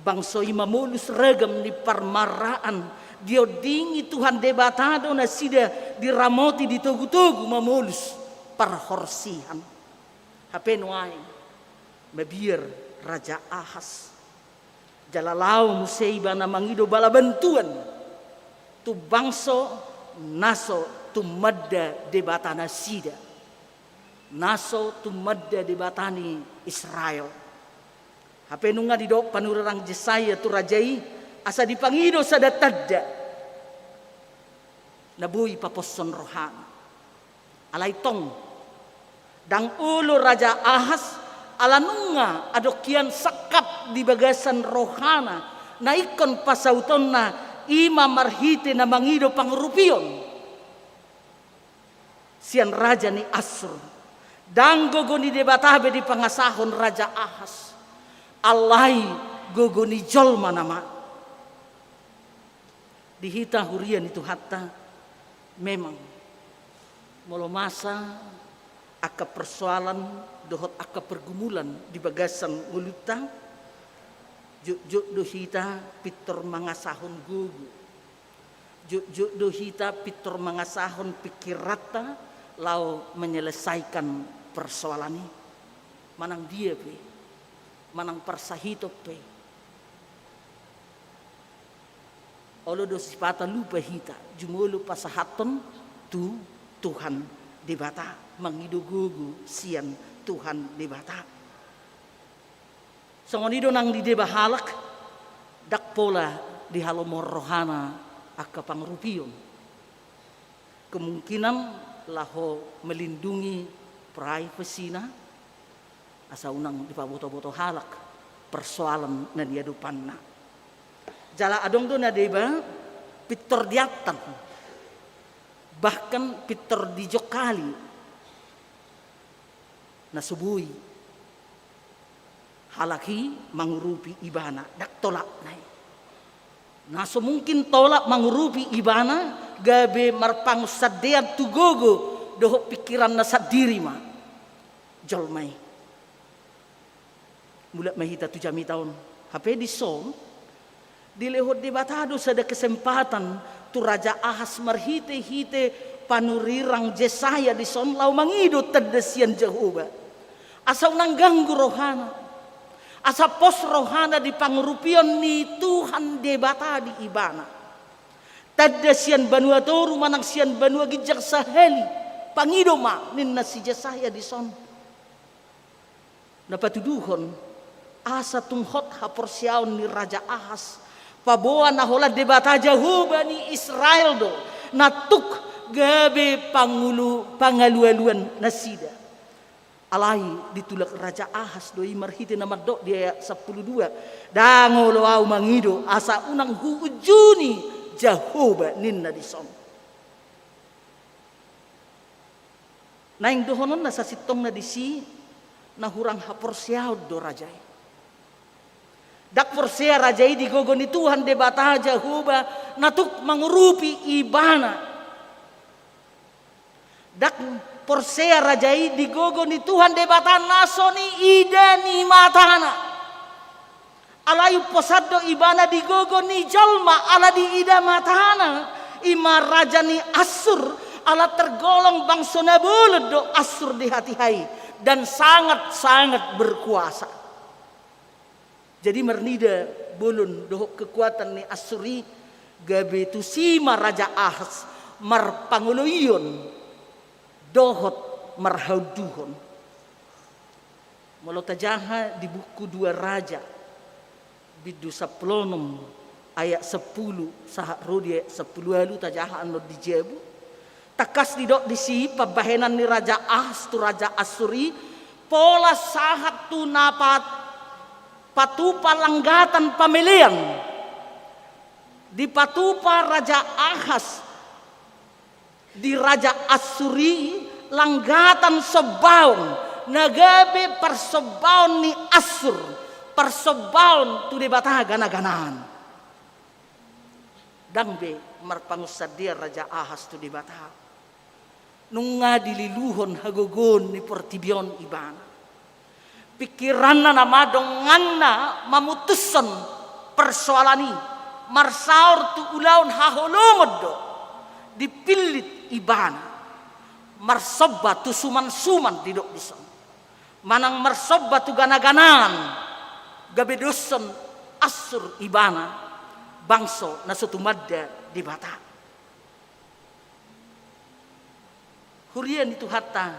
bangso i mamolus ragam ni parmaraan. Diondingi Tuhan Debata do nasida, diramoti, ditogutogu mamolus parhorsihan. Hape nuaeng mabiar Raja Ahas. Jala laho muse ibana mangido bala bantuan tu bangso na so tumanda Debata nasida, na so tumanda Debata ni Israel. Hape nunga didok panurirang Jesaya tu raja i asa dipangido sada tanda na boi paposhon rohana. Alai tong, ndang olo Raja Ahas, ala nunga adong hian sangkap di bagasan rohana na ingkon pasautonna, i ma marhite na mangido pangurupion sian raja ni Assur. Ndang gogo ni Debata be dipangasahon Raja Ahas. Alai gogo ni jolma nama. Di hita huria ni Tuhanta, memang molo masa angka persoalan dohot angka pergumulan di bagasan ngolunta, jotjot do hita pintor mangasahon gogo. Jotjot do hita pintor mangasahon pikiranta laho menyelesaikan persoalan i. Manang dia pe, manang parsahiton pe. Olo do sipata lupa hita, jumolo pasahathon tu Tuhan Debata, mangido gogo sian Tuhan Debata. Songon i do nang di deba halak, ndang pola dihalomohon rohana angka pangurupion. Kemungkinan laho melindungi privasina, asa unang dipaboto-boto halak persoalan na niadopanna. Jala adong do na deba pintor diantang, bahkan pintor dijongkali, na so boi halak i mangurupi ibana, ndang tolapna i. Na so mungkin tolap mangurupi ibana, gabe marpangunsandean tu gogo dohot pikiranna sandiri ma jolma i. Mulak ma hita tu jamita on. Hape dison, dilehon Debata do sada kesempatan tu Raja Ahas marhite-hite panurirang Jesaya dison laho mangido tanda sian Jahowa. Asa unang ganggu rohana. Asa pos rohana di pangurupion ni Tuhan Debata di ibana. Tanda sian banua toru manang sian banua ginjang sahali. Pangido ma ninna si Jesaya dison. Na patuduhon, asa tung hot haporseaon ni Raja Ahas, paboa na holan Debata Jahowa ni Israel do, na tuk gabe pangulu-, pangalualuan nasida. Alai ditulak Raja Ahas do i marhite na mandok di ayat sampulu dua, ndang olo ahu mangido, asa unang huunjuni Jahowa ninna dison. Naeng dohononna sasintongna disi, na hurang haporseaon do raja i. Ndang porsea raja i di gogo ni Tuhan Debata Jahowa na tuk mangurupi ibana. Ndang porsea raja i di gogo ni Tuhan Debata na so niida ni matana. Alai umposan do ibana di gogo ni jolma ala diida matana, i ma raja ni Assur, ala tergolong bangso na bolon do Assur di hatiha i, dan sangat-sangat berkuasa. Jadi marnida bolon dohot kekuatan ni Assur i, gabe tusi ma Raja Ahas marpangoloion dohot marhaunduhon. Molo tajaha di buku Dua Raja, bindu sampulu onom ayat sampulu sahat ro di ayat sampulu ualu, tajaha annon di jabu. Tangkas didok disi pambahenan ni Raja Ahas tu Raja Assur i, pola sahat tu na pat-, patupa langgatan pamelean. Dipatupa Raja Ahas di Raja Assur i langgatan sombaon, na gabe parsombaon ni Assur, parsombaon tu debata gana-ganaan. Ndang be marpangunsandean Raja Ahas tu Debata. Nunga dililuhon hagogoon ni portibi on ibana. Pikiranna nama donganna mamutushon persoalan i, marsaor tu ulaon haholomon do dipillit ibana. Marsomba tu suman-suman didok dison. Manang marsomba tu gana-ganaan, gabe doshon Assur ibana, bangso na so tumanda Debata. Huria ni Tuhanta,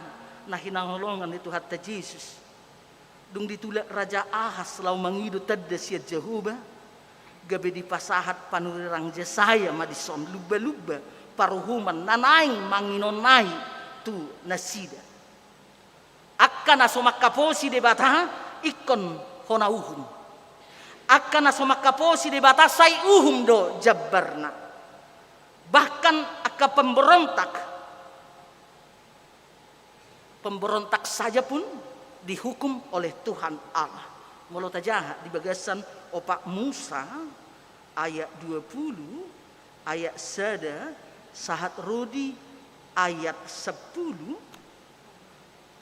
na hinaholongan ni Tuhanta Jesus. Dung ditulak Raja Ahas laho mangido tanda sian Jahowa, gabe dipasahat panurirang Jesaya ma dison lumba-lumba paruhuman na naeng manginonai tu nasida. Angka na so mangkaposi Debata ingkon hona uhum. Angka na so mangkaposi Debata sai uhum do jambarna. Bahkan angka pemberontak, pemberontak saja pun dihukum oleh Tuhan Allah. Molo tajaha di bagasan Opat Musa ayat dua pulu, ayat sada sahat ro di ayat sampulu,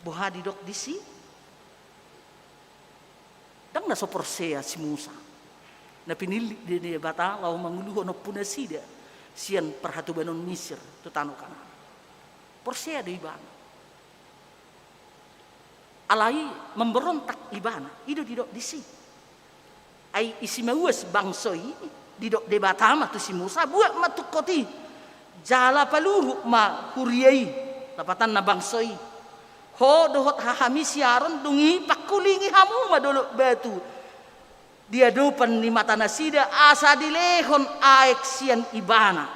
boha didok disi? Ndang na so porsea si Musa, na pinillit ni Debata laho manguluhon ompunasida. sian parhatobanon Misir tu tano Kanaan. Porsea do ibana. Alai memberontak ibana, i do didok disi. Ai isi ma uas bangso i, didok Debata ma tu si Musa, buat ma tungkot i. Jala paluhut ma huria i, lapatanna bangso i. Ho dohot hahami si Aron, dung i pangkulingi hamu ma dolok batu di adopan ni mata nasida, asa dilehon aek sian ibana.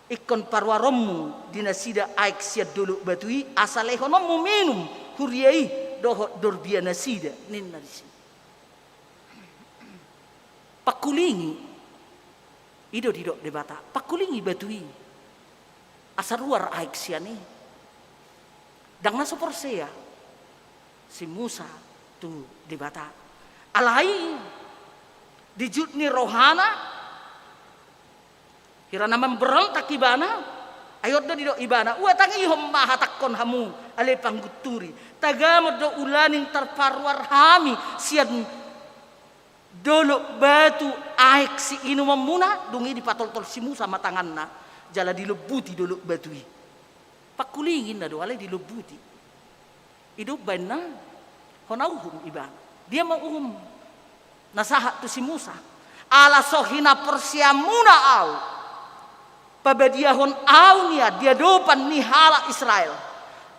Ingkon paruaronmu di nasida aek sian dolok batu i, asa lehononmu minum huria i dohot dorbia nasida, ninna disi. Pangkulingi, i do didok Debata, pangkulingi batu i, asa ruar aek sian i. Ndang na so porsea si Musa tu Debata. Alai di jut ni rohana, hira na memberontak ibana, ai on do didok ibana, ua tangihon ma hatangkon hamu ale panggunturi. Tagamon do ulaning tarparuar hami sian dolok batu aek siinumonmuna, dung i dipatoltol si Musa ma tanganna, jala dilombuti dolok batu i. Pangkulingi ninna do, alai dilombuti. I do umbaen na hona uhum ibana. Dia ma uhum na sahat tu si Musa. Ala so hinaporseamuna au, pabadiahon au nian di adopan ni halak Israel.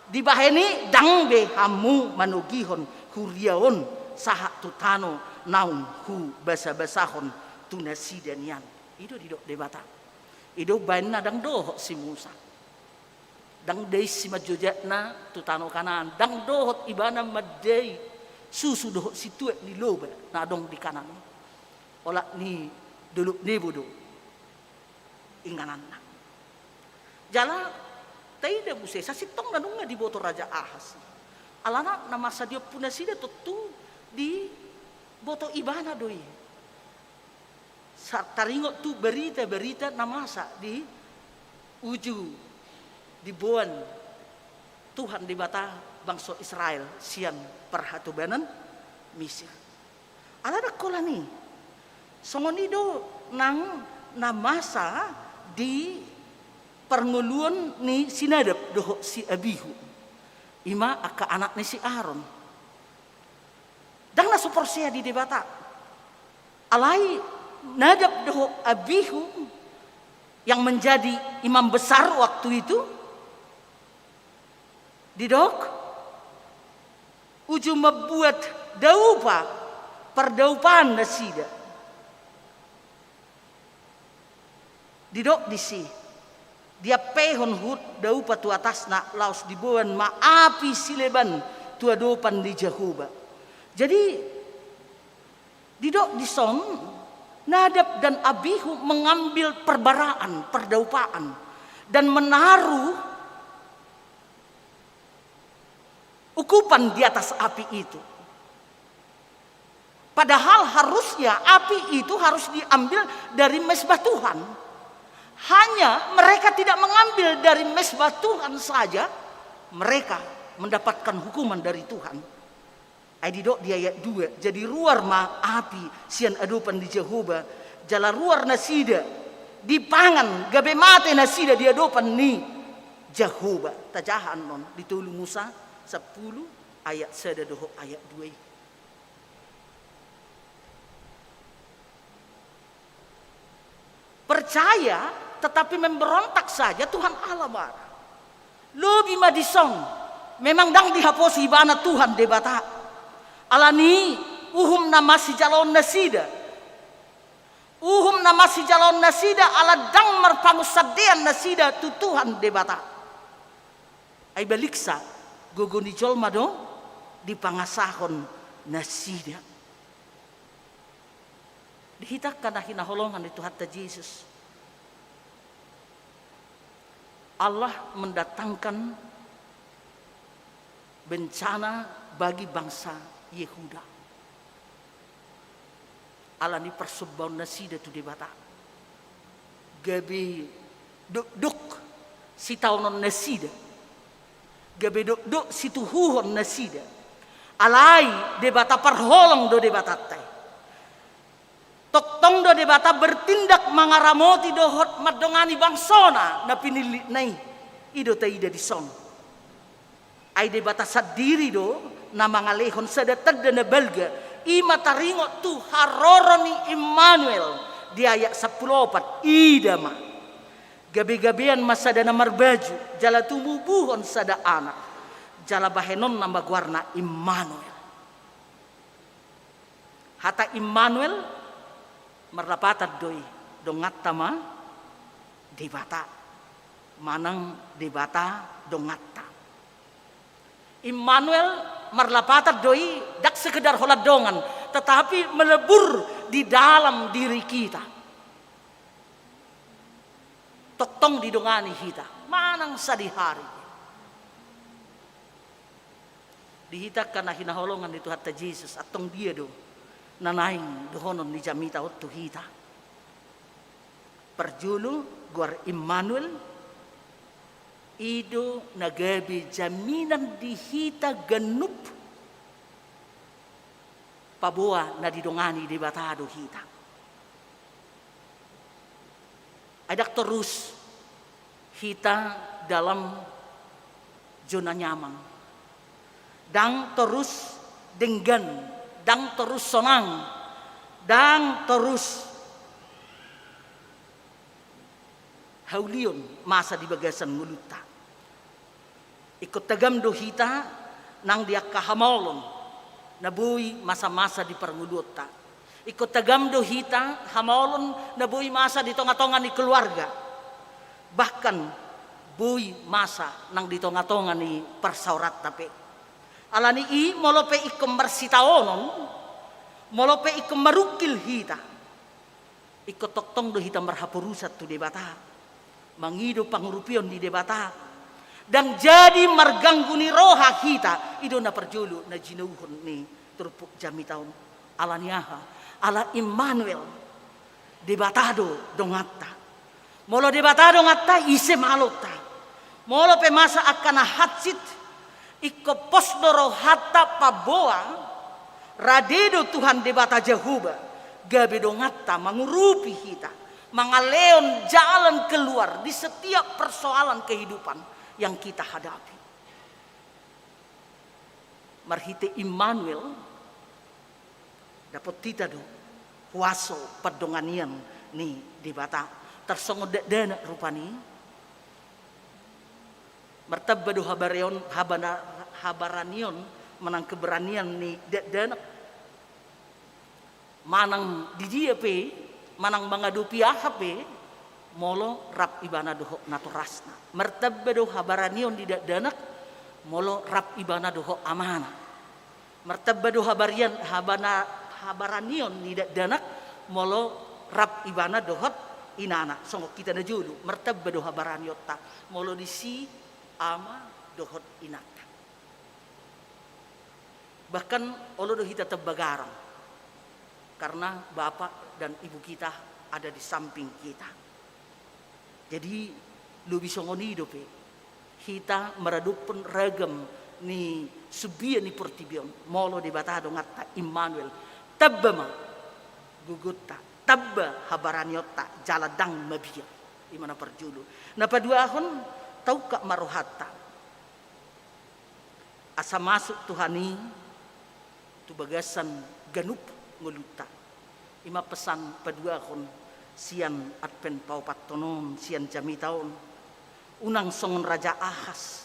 Dibahen i ndang be hamu manogihon huria on sahat tu tano naung hubasabasahon tu nasida nian. I do didok Debata. I do umbaen na ndang dohot si Musa. Ndang dai simanjojakna tu tano Kanaan, ndang dohot ibana mandai susu dohot situak ni loba na adong di Kanaan. Olat ni dolok Nebo do ingananna. Jala taida muse, sasintongna nunga diboto Raja Ahas. Alana na masa di ompu nasida tontu diboto ibana do i. Sa-, taringot tu barita-barita na masa di uju diboan Tuhan Debata bangso Israel sian parhatobanan Misir. Ala ndang holan i. Songon i do nang na masa di parngoluon ni si Nadab dohot si Abihu. I ma angka anak ni si Aron. Ndang na so porsea di Debata. Alai Nadab dohot Abihu yang menjadi imam besar waktu itu, didok, uju mambuat daupa, pardaupaan nasida. Didok disi, diampehon hut daupa tu atasna, laos diboan ma api sileban tu adopan ni Jahowa. Jadi, didok dison, Nadab dan Abihu mengambil perbaraan, perdaupaan, dan menaruh ukupan di atas api itu. Padahal harusnya api itu harus diambil dari mesbah Tuhan. Hanya mereka tidak mengambil dari mesbah Tuhan saja, mereka mendapatkan hukuman dari Tuhan. Ai didok di ayat dua, jadi ruar ma api sian adopan ni Jahowa, jala ruar nasida, dipangan, gabe mate nasida di adopan ni Jahowa. Tajaha annon di tolu Musa sampulu ayat sada dohot ayat dua i. Percaya, tetapi memberontak saja, Tuhan Allah marah. Lobi ma dison, memang ndang dihaposi ibana Tuhan Debata. Alani uhum na masijaloon nasida. Uhum na masijaloon nasida ala ndang marpangunsandean nasida tu Tuhan Debata. Ai baliksa, gogo ni jolma do dipangasahon nasida. Di hita angka na hinaholongan ni Tuhanta Jesus, Allah mendatangkan bencana bagi bangsa Yehuda. Alani parsombaon nasida tu Debata. Gabe dokdok sitaonon nasida. Gabe dokdok situhuhon nasida. Alai Debata parholong do Debatanta i. Tongtong do Debata bertindak mangaramoti dohot mandongani bangsona na pinillitna i. I do taida dison. Ai Debata sandiri do na mangalehon sada tanda na balga, i ma taringot tu haroro ni Immanuel di ayat sampulu opat, ida ma. Gabegabean ma sada na marbaju, jala tumubuhon sada anak, jala bahenonna ma goarna Immanuel. Hata Immanuel marlapatan do i, donganta ma Debata, manang Debata donganta. Immanuel marlapatan do i, ndang sekedar holan dongan, tetapi melebur di dalam diri kita. Tongtong didongani hita manang sadihari. Di hita angka na hinaholongan ni Tuhanta Jesus, antong dia do na naeng dohonon ni jamita on tu hita? Parjolo, goar Immanuel i do na gabe jaminan di hita ganup paboa na didongani Debata do hita. Ai ndang torus hita dalam zona nyaman. Ndang torus denggan, ndang torus sonang, ndang torus haulion masa di bagasan ngolunta. Ingkon tagam do hita nang di angka hamaolon na boi masa-masa di parngoluonta. Ingkon tagam do hita hamaolon na boi masa di tonga-tonga ni keluarga. Bahkan boi masa nang di tonga-tonga ni parsaoranta pe. Alani i, molo pe ingkon marsitaonon, molo pe ingkon marungkil hita, ingkon tongtong do hita marhaporusan tu Debata, mangido pangurupion ni Debata. Ndang jadi marganggu ni roha hita, i do na parjolo na jinouhon ni turpuk jamita on. Alani aha? Ala Immanuel, Debata do donganta. Molo Debata donganta, ise ma alonta? Molo pe masa angka na hansit, ingkon pos do rohanta paboa rade do Tuhan Debata Jahowa gabe donganta, mangurupi hita, mangalehon jalan keluar di setiap persoalan kehidupan yang kita hadapi. Marhite Immanuel, dapot hita do huaso pandonganion ni Debata. Tarsongon dakdanak rupani, martamba do habareon, habana-, habaranion manang keberanian ni dakdanak. Manang di dia pe, manang mangadopi aha pe, molo rap ibana dohot natorasna. Martamba do habaranion ni dakdanak, molo rap ibana dohot amana. Martamba do habarian, habana-, habaranion ni dakdanak, molo rap ibana dohot inana. Songon hita na jolo, martamba do habaranionta molo disi ama dohot inanta. Bahkan olo do hita tamba garang, karena bapak dan ibu kita ada di samping kita. Jadi, lobi songon i dope hita maradophon ragam ni sumbia ni portibi on, molo Debata donganta, Immanuel, tamba ma gogonta, tamba habaranionta, jala ndang mabiar. I ma na parjolo. Na paduahon, taungkap ma rohanta asa masuk Tuhan i tu bagasan ganup ngolunta. I ma pesan paduahon sian Advent paopathon on, sian jamita on. Unang songon Raja Ahas,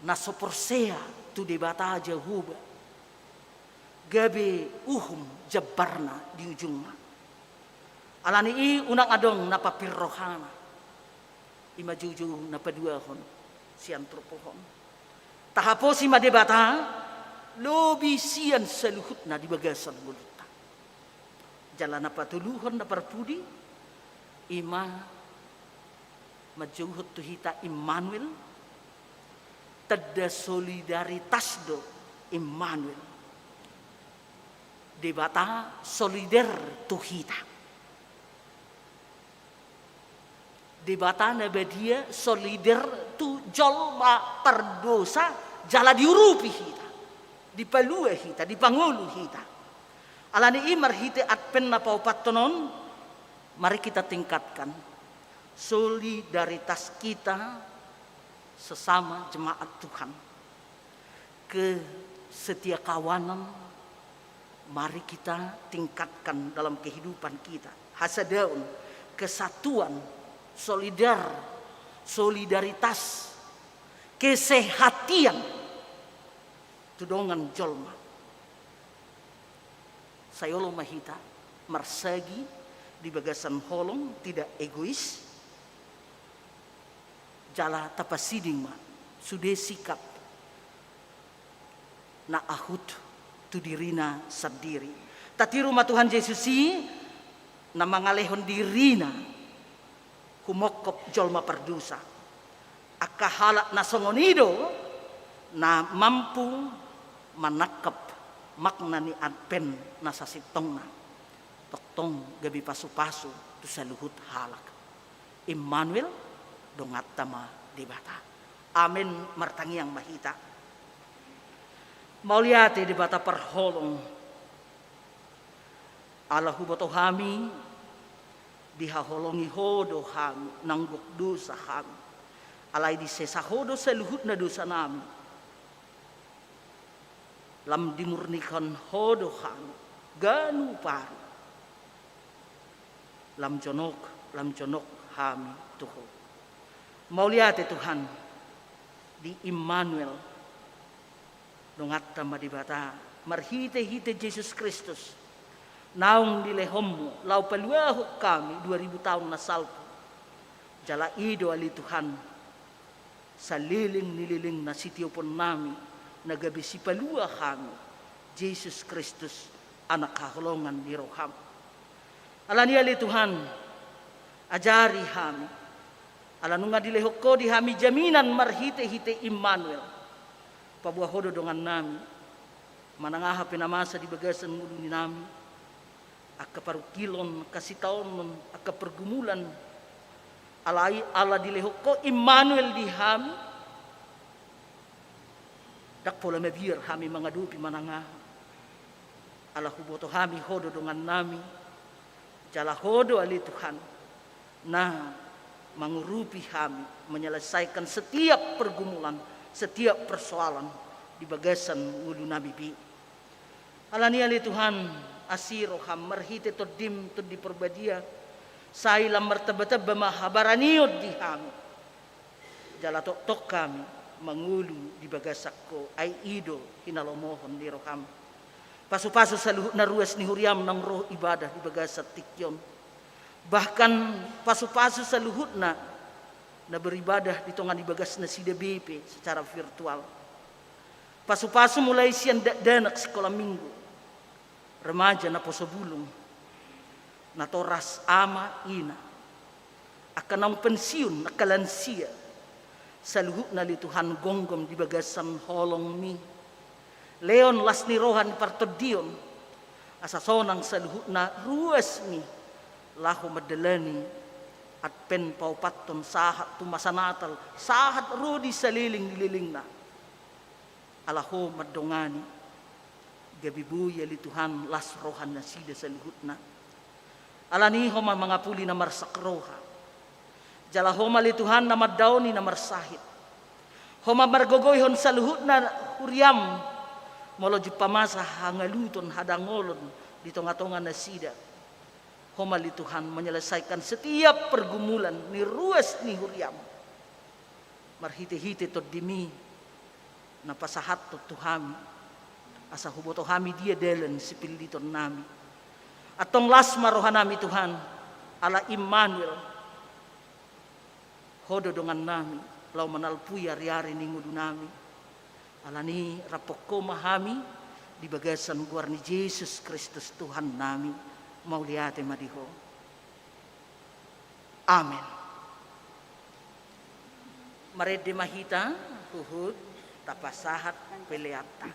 na so porsea tu Debata Jahowa, gabe uhum jambarna di ujungna. Alani i unang adong na papir rohana. I ma joujou na paduahon sian turpuk on. Tahaposi ma Debata lobi sian saluhutna di bagasan ngolunta. Jala na patoluhon na parpudi, i ma manjouhon tu hita Immanuel, tanda solidaritas do Immanuel. Debata solider tu hita. Debata na badia solider tu jolma pardosa, jala diurupi hita, dipalua hita, dipangolu hita. Alani i marhite Advent na paopathon on, mari kita tingkatkan solidaritas kita sesama jemaat Tuhan. Kesetiakawanan mari kita tingkatkan dalam kehidupan kita. Hasadaon, kesatuan, solidar, solidaritas, kesehatian tu dongan jolma. Sai olo ma hita marsagi di bagasan holong, tidak egois, jala tapasiding ma sude sikap na ahut tu dirina sandiri. Tatiru ma Tuhan Jesus i na mangalehon dirina humongkop jolma pardosa. Angka halak na songon i do na mampu manangkap makna ni Advent na sasintongna. Tongtong gabe pasupasu tu saluhut halak. Immanuel, donganta ma Debata. Amen. Martangiang ma hita. Mauliate Debata parholong, ala huboto hami dihaholongi Ho do hami, nunga gok dosa hami. Alai disesa Ho do saluhutna dosanami. Lam dimurnikan Ho do hami ganup ari. Lam jonok, lam jonok hami tu Ho. Mauliate Tuhan, di Immanuel, donganta ma Debata, marhitehite Jesus Kristus naung dilehonmu laho paluahon hami dua ribu taon na salpu. Jala i do ale Tuhan, saleleng ni lelengna sitioponnami na gabe sipalua hami, Jesus Kristus, anak haholongan ni roham. Alani i ale Tuhan, ajari hami, ala nunga dilehon Ho di hami jaminan marhitehite Immanuel. Paboa Ho do dongannami, manang aha pe na masa di bagasan ngolunami, angka parungkilon, angka sitaonon, angka pergumulan. Alai ala dilehon Ho Immanuel di hami, ndang pola mabiar hami mangadopi manang aha. Ala huboto hami Ho do dongannami, jala Ho do ale Tuhan na mangurupi hami, menyelesaikan setiap pergumulan, setiap persoalan di bagasan ngolunami be. Alani i ale Tuhan, asi roham marhite Tondim, Tondi Parbadia, sai lam martambatamba ma habaranion di hami. Jala tongtong hami mangolu di bagasan Ho, ai i do hinalomohon ni roham. Pasupasu saluhutna ruas ni huriam naung ro ibadah di bagasan tingki on. Bahkan pasupasu saluhutna na beribadah di tonga ni bagas nasida be pe secara virtual. Pasupasu mulai sian dakdanak sikola minggu, remaja naposo bulung, natoras ama ina, angka naung pensiun, angka lansia, saluhutna ale Tuhan gomgom di bagasan holongmi. Lehon las ni roha ni partondion, asa sonang saluhutna ruasmi laho mandalani Advent paopathon sahat tu masa Natal, sahat ro di saleleng ni lelengna. Ala Ho mandongani, gabe boi ale Tuhan las roha nasida saluhutna. Alani i Ho ma mangapuli na marsak roha. Jala Ho ma ale Tuhan na mandaoni na marsahit. Ho ma margogoihon saluhutna huriam, molo jumpang masa hangaluton, hadangolon di tonga-tonga nasida. Ho ma ale Tuhan menyelesaikan setiap pergumulan ni ruas ni huriam. Marhite-hite Tondimi na pasahathon tu hami, asa huboto hami dia dalan sipillitonnami. Antong las ma rohanami Tuhan, ala Immanuel, Ho do dongannami, laho manalpui ari-ari ni ngolunami. Alani i raphon Ho ma hami di bagasan goar ni Jesus Kristus Tuhannami. Mauliate ma di Ho. Amen. Marende ma hita, huhut tapasahat peleanta.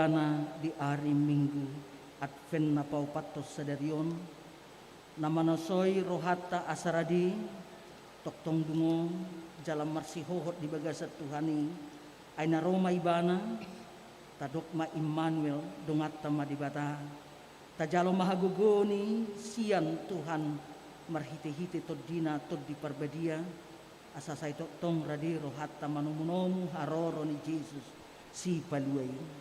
Ibana di ari Minggu Advent na paopathon sadari on, na manosoi rohanta asa rade, tongtong dungo, jala marsihohot di bagasan Tuhan i, ai na ro ma Ibana, tadok ma Immanuel, donganta ma Debata. Tajalo ma hagogoon i sian Tuhan marhitehite TondiNa Tondi Parbadia, asa sai tongtong rade rohanta manomunomu haroro ni Jesus Sipalua i.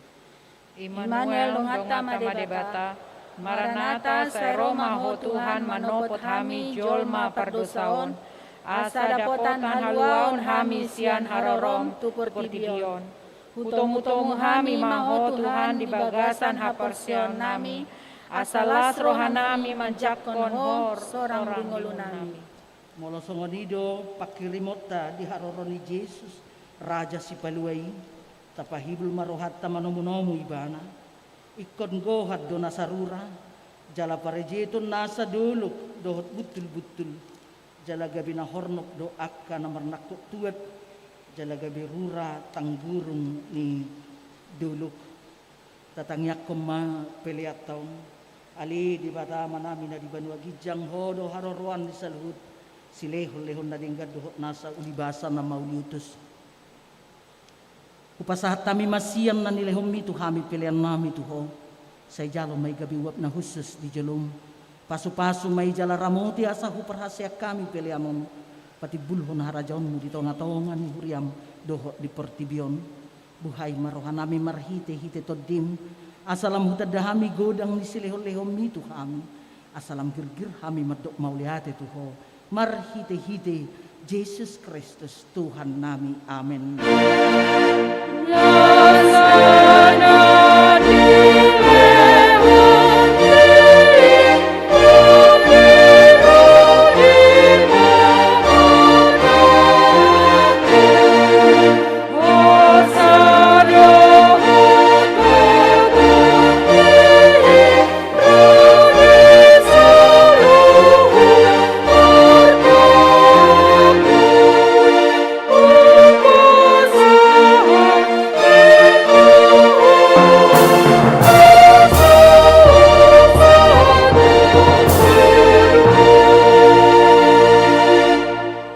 Immanuel, donganta ma Debata. Maranatha, sai ro ma Ho Tuhan manopot hami jolma pardosa on, asa dapotan haluaon hami sian harorom tu portibi on. Hutomutomu hami ma Ho Tuhan di bagasan haporseaonnami, asa las rohanami manjangkon Ho sorang di ngolunami. Molo songon i do panghirimonta di haroro ni Jesus, Raja Sipalua i, tapahibul ma rohanta manomunomu Ibana. Ingkon gohan do nasa rura, jala parejeton nasa dolok dohot buntulbuntul, jala gabe na hornop do angka na marnangkok tuat, jala gabe rura tanggurung ni dolok. Tatangiangkon ma peleanta on. Ale Debata Amanami na di banua ginjang, Ho do haroroan ni saluhut silehonlehon na denggan dohot nasa ulibasa na mauliutus. Hupasahat hami ma sian na nilehonmi tu hami peleannami tu Ho. Sai jalo ma i gabe uap na hushus di jolom. Pasupasu ma i jala ramoti asa huparhaseang hami pelean on patimbulhon harajaonmu di tongatonga ni huriam dohot di portibi on. Buhai ma rohanami marhitehite tondim, asa lam hutanda hami godang ni silehonlehonmi tu hami, asa lam girgir hami mandok mauliate tu Ho marhitehite Jesus Kristus Tuhannami. Amen.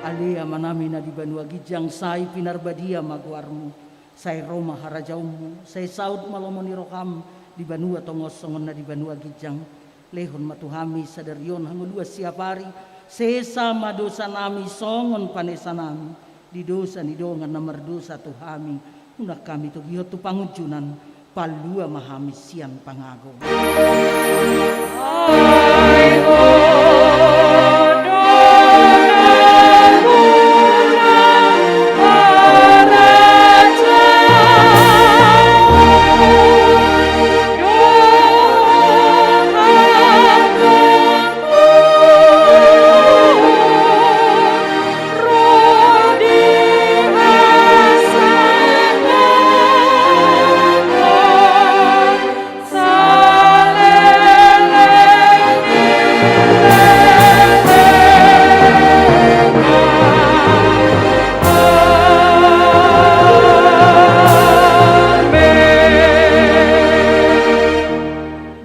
Ale Amanami na di banua ginjang, sai pinarbadia ma goarmu. Sai ro ma harajaonmu, sai saut ma lomo ni roham di banua tonga on songon na di banua ginjang. Lehon ma tu hami sadari on hangoluan siapari, sesa ma dosanami songon panesanami di dosa ni dongan na mardosa tu hami, unang hami togihon tu pangunjunan, palua ma hami sian pangago.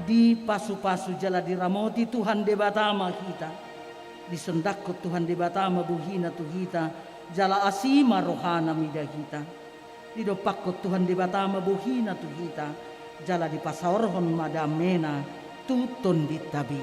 Dipasupasu jala diramoti Tuhan Debata ma hita. Disondangkon Tuhan Debata ma bohina tu hita, jala asi ma rohana mida hita. Didompakkon Tuhan Debata ma bohina tu hita, jala dipasaorhon ma damena tu tondinta be.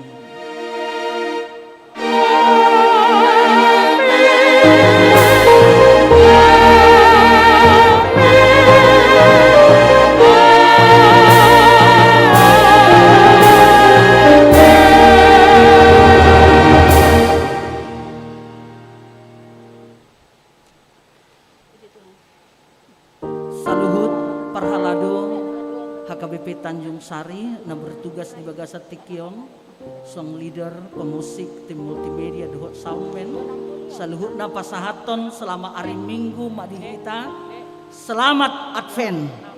Saluhut parhalado H K B P Tanjung Sari na bertugas di bagasan tingki on, song leader, pemusik, tim multimedia dohot soundman, saluhutna pasahathon selamat ari Minggu ma di hita. Selamat Advent.